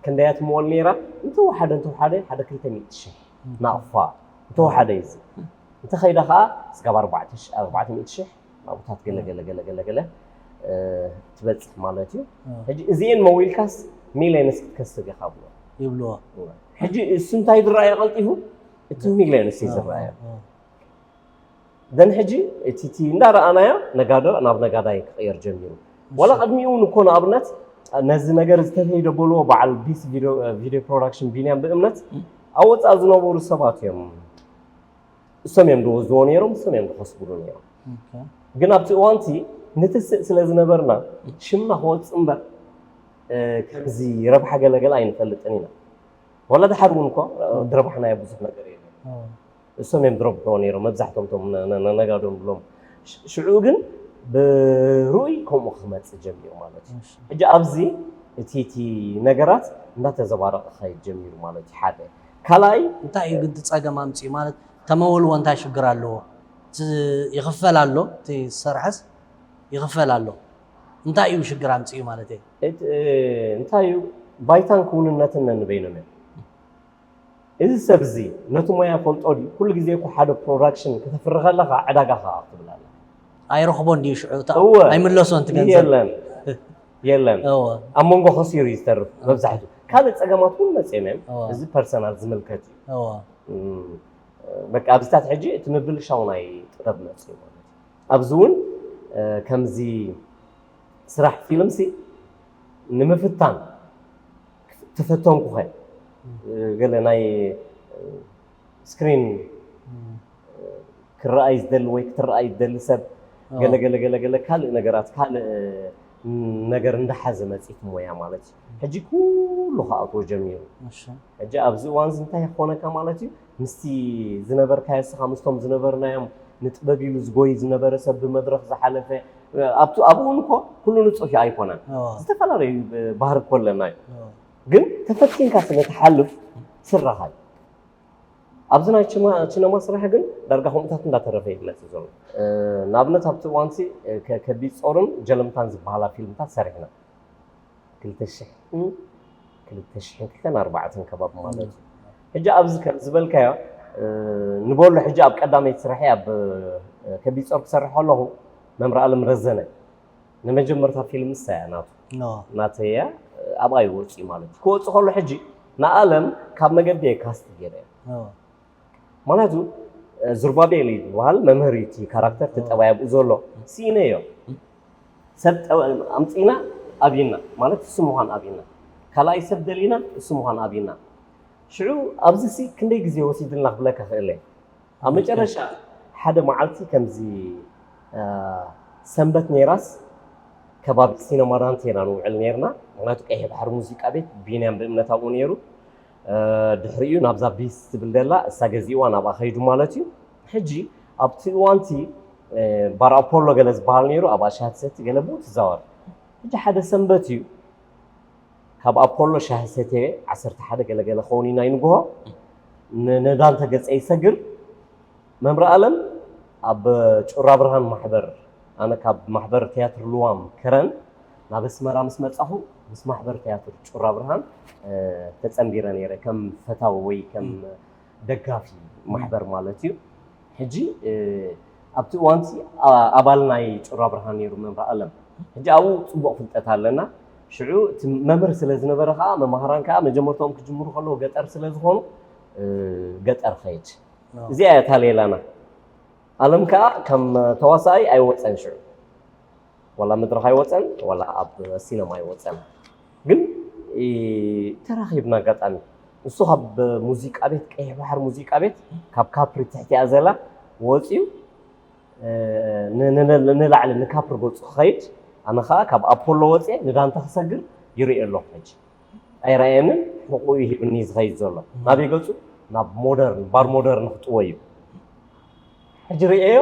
ክንደያ ትምወል ነይራ? እንተወሓደ እንተወሓደ ሓደ ክልተ ሚእቲ ሽሕ ናቕፋ እንተወሓደ እዩ። እንተኸይዳ ከዓ ስጋብ ኣርባዕተ ሚእቲ ሽሕ ናብታት ገለ ገለ ገለ ገለ ገለ ትበፅሕ ማለት እዩ። ሕጂ እዚኤን መዊልካስ ሚልዮንስ ክትከስብ ኢኻ ብሎ ይብልዎ። ሕጂ እሱ እንታይ ዝረኣዮ ቀልጢፉ እቲ ሚልዮንስ እዩ ዝረኣዮ። ደን ሕጂ እቲ እቲ እንዳረኣናዮ ነጋዶ ናብ ነጋዳይ ክቕየር ጀሚሩ። ዋላ ቅድሚኡ እውን እኮ ንኣብነት ነዚ ነገር ዝተፈይደ በልዎ በዓል ቢስ ቪድዮ ፕሮዳክሽን ቢንያም ብእምነት ኣብ ወፃእ ዝነበሩ ሰባት እዮም እሶም እዮም ዝወስድዎ ነይሮም እሶም እዮም ዝኸስብሉ ነይሮም። ግን ኣብቲ እዋንቲ ንትስእ ስለ ዝነበርና ሽምና ክወፅእ እምበር ከምዚ ረብሓ ገለገለ ኣይንፈልጥን ኢና። ዋላ ድሓር እውን እኮ ዝረባሕናዮ ብዙሕ ነገር የለን። እሶም እዮም ዝረብሕዎ ነይሮም መብዛሕቶም ቶም ነጋዶም ብሎም ሽዑ ግን ብርኡይ ከምኡ ክመፅእ ጀሚሩ ማለት እዩ። ሕጂ ኣብዚ እቲ እቲ ነገራት እንዳተዘባረቐ ክኸይድ ጀሚሩ ማለት እዩ። ሓደ ካልኣይ እንታይ እዩ ግን እቲ ፀገም ኣምፅኡ ማለት ተመወልዎ እንታይ ሽግር ኣለዎ? ይኽፈል ኣሎ እቲ ዝሰርሐስ ይኽፈል ኣሎ እንታይ እዩ ሽግር ኣምፅኡ ማለት እዩ? እንታይ እዩ ባይታን ክውንነትን ነንበይኖም እዮም። እዚ ሰብ እዚ ነቲ ሞያ ይፈልጦ ድዩ? ኩሉ ግዜ እኮ ሓደ ፕሮዳክሽን ከተፍሪ ከለኻ ዕዳጋ ከኣ ክትብል ኣለካ። ኣይረኽቦን ድዩ ሽዑ እታ ኣይምለሶን እቲ ገንዘብ? የለን የለን። ኣብ መንጎ ከሲሩ እዩ ዝተርፍ መብዛሕትኡ። ካልእ ጸገማት እውን መጺኦም እዮም። እዚ ፐርሰናል ዝምልከት እዩ። በቃ ኣብዚታት ሕጂ እቲ ምብልሻው ናይ ጥበብ መጺኡ ማለት እዩ። ኣብዚ እውን ከምዚ ስራሕ ፊልምሲ ንምፍታን ተፈተንኩኸ ገለ ናይ ስክሪን ክረኣይ ዝደሊ ወይ ክትረኣይ ዝደሊ ሰብ ገለ ገለ ገለ ገለ ካልእ ነገራት ካልእ ነገር እንዳሓዘ መፂት ሞያ ማለት እዩ። ሕጂ ኩሉ ክኣትዎ ጀሚሩ። ሕጂ ኣብዚ እዋን እዚ እንታይ ክኾነካ ማለት እዩ? ምስቲ ዝነበርካዮ ስኻ ምስቶም ዝነበርናዮም ንጥበብ ኢሉ ዝጎይ ዝነበረ ሰብ ብመድረኽ ዝሓለፈ ኣብኡ እውን እኮ ኩሉ ንፁፍ ኣይኮነን። ዝተፈላለዩ ባህሪ እኮ ኣለና እዩ። ግን ተፈቲንካ ስለ ትሓልፍ ስራኻ እዩ። ኣብዚ ናይ ችነማ ስራሕ ግን ዳርጋ ከምኡታት እንዳተረፈ እዩ ዝመፅእ ዘሎ። ንኣብነት ኣብቲ እዋንሲ ከቢድ ፆርን ጀለምታን ዝበሃላ ፊልምታት ሰሪሕና ክልተ ሽሕን ክልተ ሽሕን ክልተን ኣርባዕተን ከባቢ ማለት እዩ። ሕጂ ኣብዚ ከም ዝበልካዮ ንበሎ ሕጂ ኣብ ቀዳመይቲ ስራሐይ ኣብ ከቢድ ፆር ክሰርሕ ከለኹ መምህር ኣለም ረዘነ ንመጀመርታ ፊልም ንሳ እያ ናቱ ናተይ እያ ኣብኣ ይወፅኡ ማለት እዩ ክወፅእ ከሎ ሕጂ ንኣለም ካብ መገዲ እየ ካስት ገይረ ማለት እዩ። ዙርባቤል እዩ ዝበሃል መምህር እዩ እቲ ካራክተር እቲ ጠባይ ኣብኡ ዘሎ ስኢነዮ ሰብ ኣምፂና ኣብይና ማለት እሱ ምዃን ኣብይና ካልኣይ ሰብ ደሊና እሱ ምዃን ኣብይና ሽዑ ኣብዚ ሲ ክንደይ ግዜ ወሲድልና ክብለካ ክእለ ኣብ መጨረሻ ሓደ መዓልቲ ከምዚ ሰንበት ነይራስ ከባቢ ሲነማ ዳንቴ ኢና ንውዕል ነይርና ምክንያቱ ቀይሕ ባሕሪ ሙዚቃ ቤት ቢንያም ብእምነት ኣብኡ ነይሩ ድሕሪኡ ናብዛ ቢስ ትብል ደላ እሳ ገዚእዋ ናብኣ ከይዱ ማለት እዩ ሕጂ ኣብቲ እዋንቲ ባር ኣፖሎ ገለ ዝበሃል ነይሩ ኣብኣ ሻሂ ትሰቲ ገለ ብኡ ትዛወር ሕጂ ሓደ ሰንበት እዩ ካብ ኣፖሎ ሻሂ ሰትየ ዓሰርተ ሓደ ገለገለ ኸውን ኢና ይንግሆ ንዳንተ ገፀ ይሰግር መምህር ኣለም ኣብ ጩራ ብርሃን ማሕበር ኣነ ካብ ማሕበር ትያትር ልዋም ከረን ናብ ኣስመራ ምስ መጻኹ ምስ ማሕበር ትያትር ጩራ ብርሃን ተጸንቢረ ነይረ፣ ከም ፈታዊ ወይ ከም ደጋፊ ማሕበር ማለት እዩ። ሕጂ ኣብቲ እዋንቲ ኣባል ናይ ጩራ ብርሃን ነይሩ መምህር ኣለም። ሕጂ ኣብኡ ጽቡቕ ፍልጠት ኣለና። ሽዑ እቲ መምህር ስለ ዝነበረ ከዓ መማህራን ከዓ መጀመርታኦም ክጅምሩ ከለዉ ገጠር ስለ ዝኾኑ ገጠር ኸይድ። እዚኣ እያ እታ ሌላና። ኣለም ከዓ ከም ተዋሳኣይ ኣይወፀን ሽዑ። ዋላ መድረኽ ኣይወፀን፣ ዋላ ኣብ ሲነማ ኣይወፀን። ግን ተራኺብና ኣጋጣሚ። ንሱ ካብ ሙዚቃ ቤት፣ ቀይሕ ባሕር ሙዚቃ ቤት፣ ካብ ካፕሪ ትሕቲኣ ዘላ ወፅዩ ንላዕሊ ንካፕሪ ገፁ ክኸይድ፣ ኣነ ከዓ ካብ ኣፖሎ ወፅየ ንዳንተ ክሰግር ይርኢ ኣለኹ። ሕጂ ኣይረኣየንን፣ ሕቁኡ ይህብኒ ዝኸይድ ዘሎ። ናበይ ገፁ? ናብ ሞደርን፣ ባር ሞደርን ክጥወ እዩ። ሕጂ ርእየዮ፣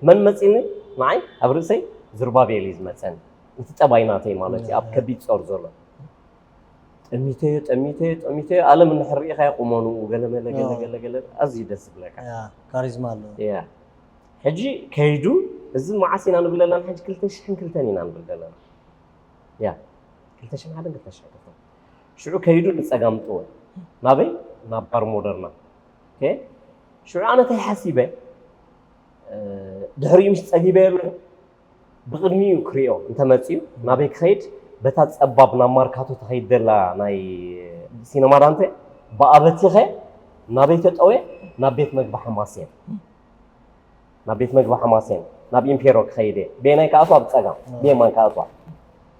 መን መፂኒ? ንዓይ ኣብ ርእሰይ ዝርባቤል እዩ ዝመፀኒ። እቲ ጠባይ ናተይ ማለት እዩ፣ ኣብ ከቢድ ጾር ዘሎ። ጠሚተዮ፣ ጠሚተዮ፣ ጠሚተዮ፣ ኣለም እንድሕር ርኢኻዮ ቁመንኡ፣ ገለ መለ፣ ገለ፣ ገለ፣ ገለ፣ ኣዝዩ ደስ ዝብለካ። ያ፣ ካሪዝማ ኣለዎ። ያ። ሕጂ ከይዱ፣ እዚ መዓስ ኢና ንብል ኣለና? ሕጂ ክልተ ሽሕን ክልተን ኢና ንብል ዘለና። ያ፣ ክልተ ሽሕን ሓደን ክልተ ሽሕን ክልተን። ሽዑ ከይዱ ንጸጋም ጥወ። ናበይ? ናብ ባር ሞደርና። ኦኬ? ሽዑ ኣነ እንታይ ሓሲበ? ድሕሪኡ ምሽ ጸጊበ ኣለኹ። ብቕድሚኡ ክሪኦ እንተመጺኡ ናበይ ክኸይድ? በታ ጸባብ ናብ ማርካቶ ትኸይድ ዘላ ናይ ሲነማ ዳንተ ብኣበቲኸ ናበይ ተጠውየ? ናብ ቤት መግቢ ሓማሴን። ናብ ቤት መግቢ ሓማሴን፣ ናብ ኢምፔሮ ክኸይድ እየ። ብየናይ ክኣትዋ? ብጸጋም። ብየማን ክኣትዋ?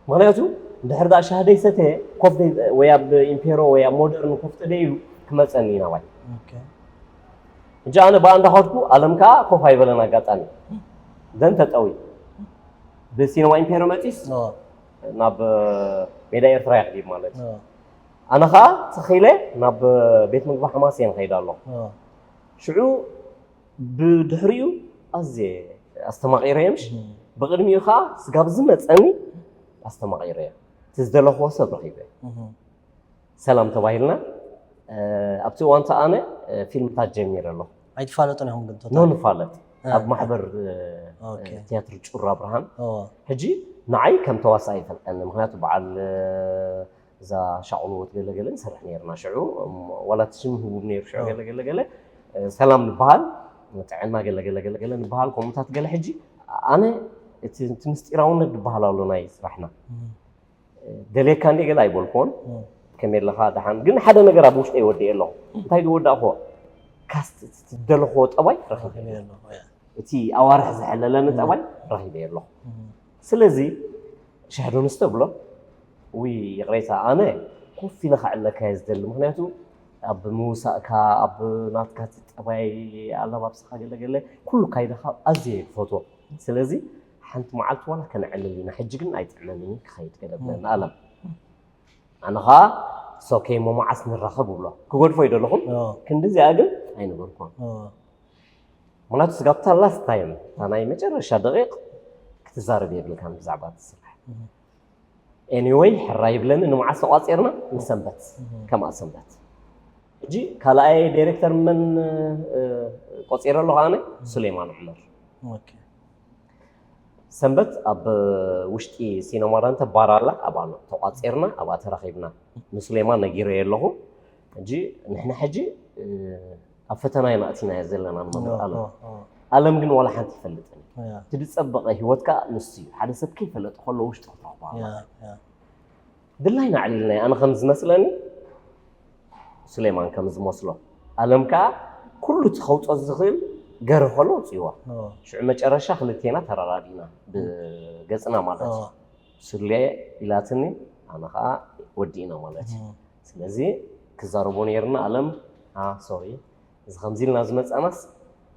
ምኽንያቱ እንድሕር ደኣ ሻሂ ደይሰተየ ኮፍ ደይ-፣ ወይ ኣብ ኢምፔሮ ወይ ኣብ ሞደርን ኮፍ ተደይሉ ክመጸኒ እዩ ናባይ። ኦኬ። ሕጂ ኣነ ብኣ እንዳኸድኩ ኣለም ከኣ ኮፍ ኣይበለን ኣጋጣሚ። ደን ተጠዊ። ብሲነማ ኢምፔሮ መጺስ ናብ ሜዳ ኤርትራ ይኽዲብ ማለት እዩ። ኣነ ኸኣ ተኺለ ናብ ቤት ምግቢ ሓማሴን ኸይድ ኣለኹ። ሽዑ ብድሕሪኡ ኣዝየ ኣስተማቒረዮ ምሽ፣ ብቕድሚኡ ኸኣ ስጋብ ዝመጸኒ ኣስተማቒረዮ። እቲ ዝደለኽዎ ሰብ ረኺበ። ሰላም ተባሂልና። ኣብቲ እዋን ኣነ ፊልምታት ጀሚረ ኣለኹ። ኣይትፋለጡን ኢኹም ግን? ኖ፣ ንፋለጥ። ኣብ ማሕበር ኦኬ። ትያትር ጩራ ብርሃን። ሕጂ ንዓይ ከም ተዋሳኢ ይፈልጠኒ፣ ምኽንያቱ በዓል እዛ ሻቑልዎት ገለ ገለ ንሰርሕ ነይርና ሽዑ። እም፣ ዋላ እቲ ሽም ህቡብ ነይሩ ሽዑ። ገለ ገለ ገለ፣ እ፣ ሰላም ንበሃል፣ ጥዕና ገለ ገለ ገለ ገለ ንበሃል፣ ከምኡታት ገለ። ሕጂ ኣነ እቲ፣ እቲ ምስጢራውነት ዝበሃል ኣሎ ናይ ስራሕና። እ፣ ደልየካ እንዴ ገለ ኣይበልኩዎን። ከመይ ኣለኻ ደሓን? ግን ሓደ ነገር ኣብ ውሽጠይ ወዲኤ ኣለኹ። እንታይ ዝወዳእኽዎ? ካስት፣ እቲ ዝደለኽዎ ጠባይ ረኺበ። ረኺበ ኣለኹ፣ ያ። እቲ ኣዋርሕ ዝሐለለኒ ጠባይ ረኺበ ኣለኹ። ስለዚ ሸሕዶ ንስተ ብሎ፣ ውይ ይቕሬታ፣ ኣነ ኮፍ ኢለ ከዕለካ እየ ዝደሊ። ምኽንያቱ ኣብ ምውሳእካ፣ ኣብ ናትካ እቲ ጠባይ፣ ኣለባብሳኻ፣ ገለ ገለ፣ ኩሉ ካይዳኻ ኣዝየ እየ ዝፈትዎ። ስለዚ ሓንቲ መዓልቲ ዋላ ከነዕልል ኢና፣ ሕጂ ግን ኣይጥዕመንን እዩ ክኸይድ ገለ ብለኒ ኣለም። ኣነ ኸኣ ሶኬ እሞ መዓስ ንራኸብ እብሎ። ክገድፎ ይደለኹም፣ ክንዲ እዚኣ ግን ኣይነበርኩን። ምኽንያቱ ስጋብ እታ ላስት ታይም፣ እታ ናይ መጨረሻ ደቂቕ ክትዛረብ የብልካን ብዛዕባ እቲ ስራሕ። ኤኒወይ፣ ሕራይ ይብለኒ። ንመዓስ ተቋጺርና? ንሰንበት። ከምኣ ሰንበት። ሕጂ ካልኣይ ዳይሬክተር መን፣ እ፣ ቆጺረ ኣለኹ ኣነ? ሱሌማን ዑመር። ኦኬ። ሰንበት ኣብ ውሽጢ ሲነማ ዳንተ ባር ኣላ፣ ኣብኣ ተቋጺርና፣ ኣብኣ ተራኺብና። ንሱሌማን ነጊረዮ ኣለኹ። ሕጂ ንሕና ሕጂ፣ እ፣ ኣብ ፈተና ኢና ኣቲናዮ ዘለና ንመምህር ኣለም። ኣለም ግን ዋላ ሓንቲ ይፈልጥን እዩ። እቲ ዝጸበቐ ህይወት ከኣ ንሱ እዩ። ሓደ ሰብ ከይፈለጠ ከሎ ውሽጢ ክትረኽቦ ኣለካ። ድላይና ኣዕሊልናዮ። ኣነ ከም ዝመስለኒ ሱሌማን ከም ዝመስሎ፣ ኣለም ከኣ ኩሉ እቲ ከውጾ ዝኽእል ገርህ ከሎ ኣውጺእዋ። ሽዑ መጨረሻ ክልቴና ተረዳዲእና ብገጽና ማለት እዩ። ሱሌ ኢላትኒ፣ ኣነ ከኣ ወዲእና ማለት እዩ። ስለዚ ክዛረቦ ነይርና፣ ኣለም፣ ኣ፣ ሶሪ፣ እዚ ከምዚ ኢልና ዝመጻናስ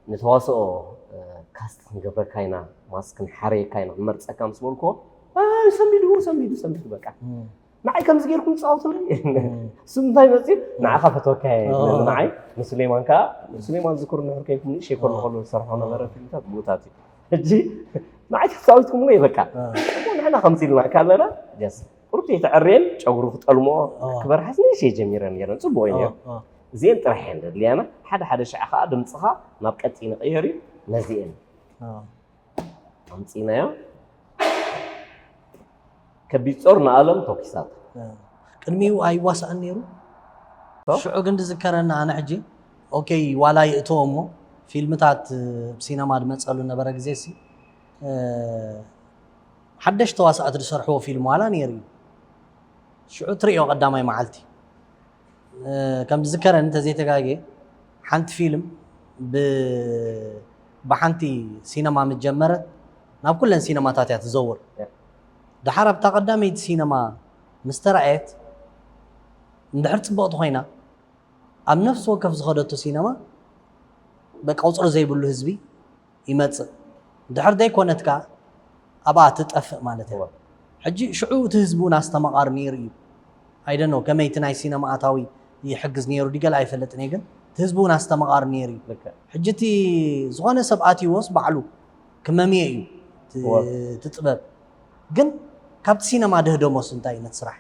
ንተዋስኦ፣ እ፣ ካስት ክንገብረካ ኢና፣ ማስክ ክንሓረየካ ኢና፣ ክንመርጸካ ምስ በልክዎ፣ ኣይ፣ ሰንቢዱ፣ ሰንቢዱ፣ ሰንቢዱ፣ በቃ። ንዓይ ከምዚ ጌርኩም ትጻወቱለይ? እሱ እንታይ መጺኡ? ንዓኻ ፈትወካ እየ፣ ንዓይ ንሱሌማን ከኣ፣ ሱሌማን ዝክሩ ንሕር ከይኩም ንእሽተይ ከሎ ከሎ ዝሰርሖ ነበረ ፊልምታት ብኡታት እዩ። ሕጂ ንዓይ ተጻዊትኩምለይ በቃ። እሞ ንሕና ከምዚ ኢልና ካለና፣ ጀስ ቁሩብ ተይተዐርየን ጨጉሩ ክጠልምኦ ክበርሓስ ንእሽተይ ጀሚረን ነይረን። ጽቡቕ እዩ ነይሩ። እዚኤን ጥራሕ እየን ዘድልያና። ሓደ ሓደ ሻዕ ከኣ ድምጽኻ ናብ ቀጢ ንቕየር እዩ። ነዚኤን ኣምጺእናዮ። ከቢድ ጾር ንኣለም ተኩሳት። ቅድሚኡ ኣይዋሳእን ነይሩ። ሽዑ ግን ዝዝከረና ኣነ ሕጂ ኦኬ ዋላ ይእትዎ እሞ ፊልምታት ብሲነማ ዝመፀሉ ነበረ ግዜ ሲ ሓደሽ ተዋሳእቲ ዝሰርሕዎ ፊልም ዋላ ነይሩ እዩ። ሽዑ ትሪኦ ቀዳማይ መዓልቲ ከም ዝዝከረኒ እንተዘይተጋጌ ሓንቲ ፊልም ብሓንቲ ሲነማ ምጀመረት ናብ ኩለን ሲነማታት እያ ትዘውር። ድሓር ኣብታ ቀዳመይቲ ሲነማ ምስ ተራእየት እንድሕር ፅብቕቲ ኮይና ኣብ ነፍሲ ወከፍ ዝኸደቶ ሲነማ በቃ ቁፅሪ ዘይብሉ ህዝቢ ይመፅእ። ድሕር ዘይኮነት ከዓ ኣብኣ ትጠፍእ ማለት እያ። ሕጂ ሽዑ እቲ ህዝቢ እውን ኣስተማቓሪ ነይሩ እዩ። ኣይደኖ ከመይ እቲ ናይ ሲነማ ኣታዊ ይሕግዝ ነይሩ ድገል ኣይፈልጥን እየ፣ ግን እቲ ህዝቢ እውን ኣስተማቓሪ ነይሩ እዩ። ሕጂ እቲ ዝኾነ ሰብ ኣትይዎስ ባዕሉ ክመምዮ እዩ እቲ ጥበብ። ግን ካብቲ ሲነማ ደህደሞስ እንታይ እዩ ነቲ ስራሕ?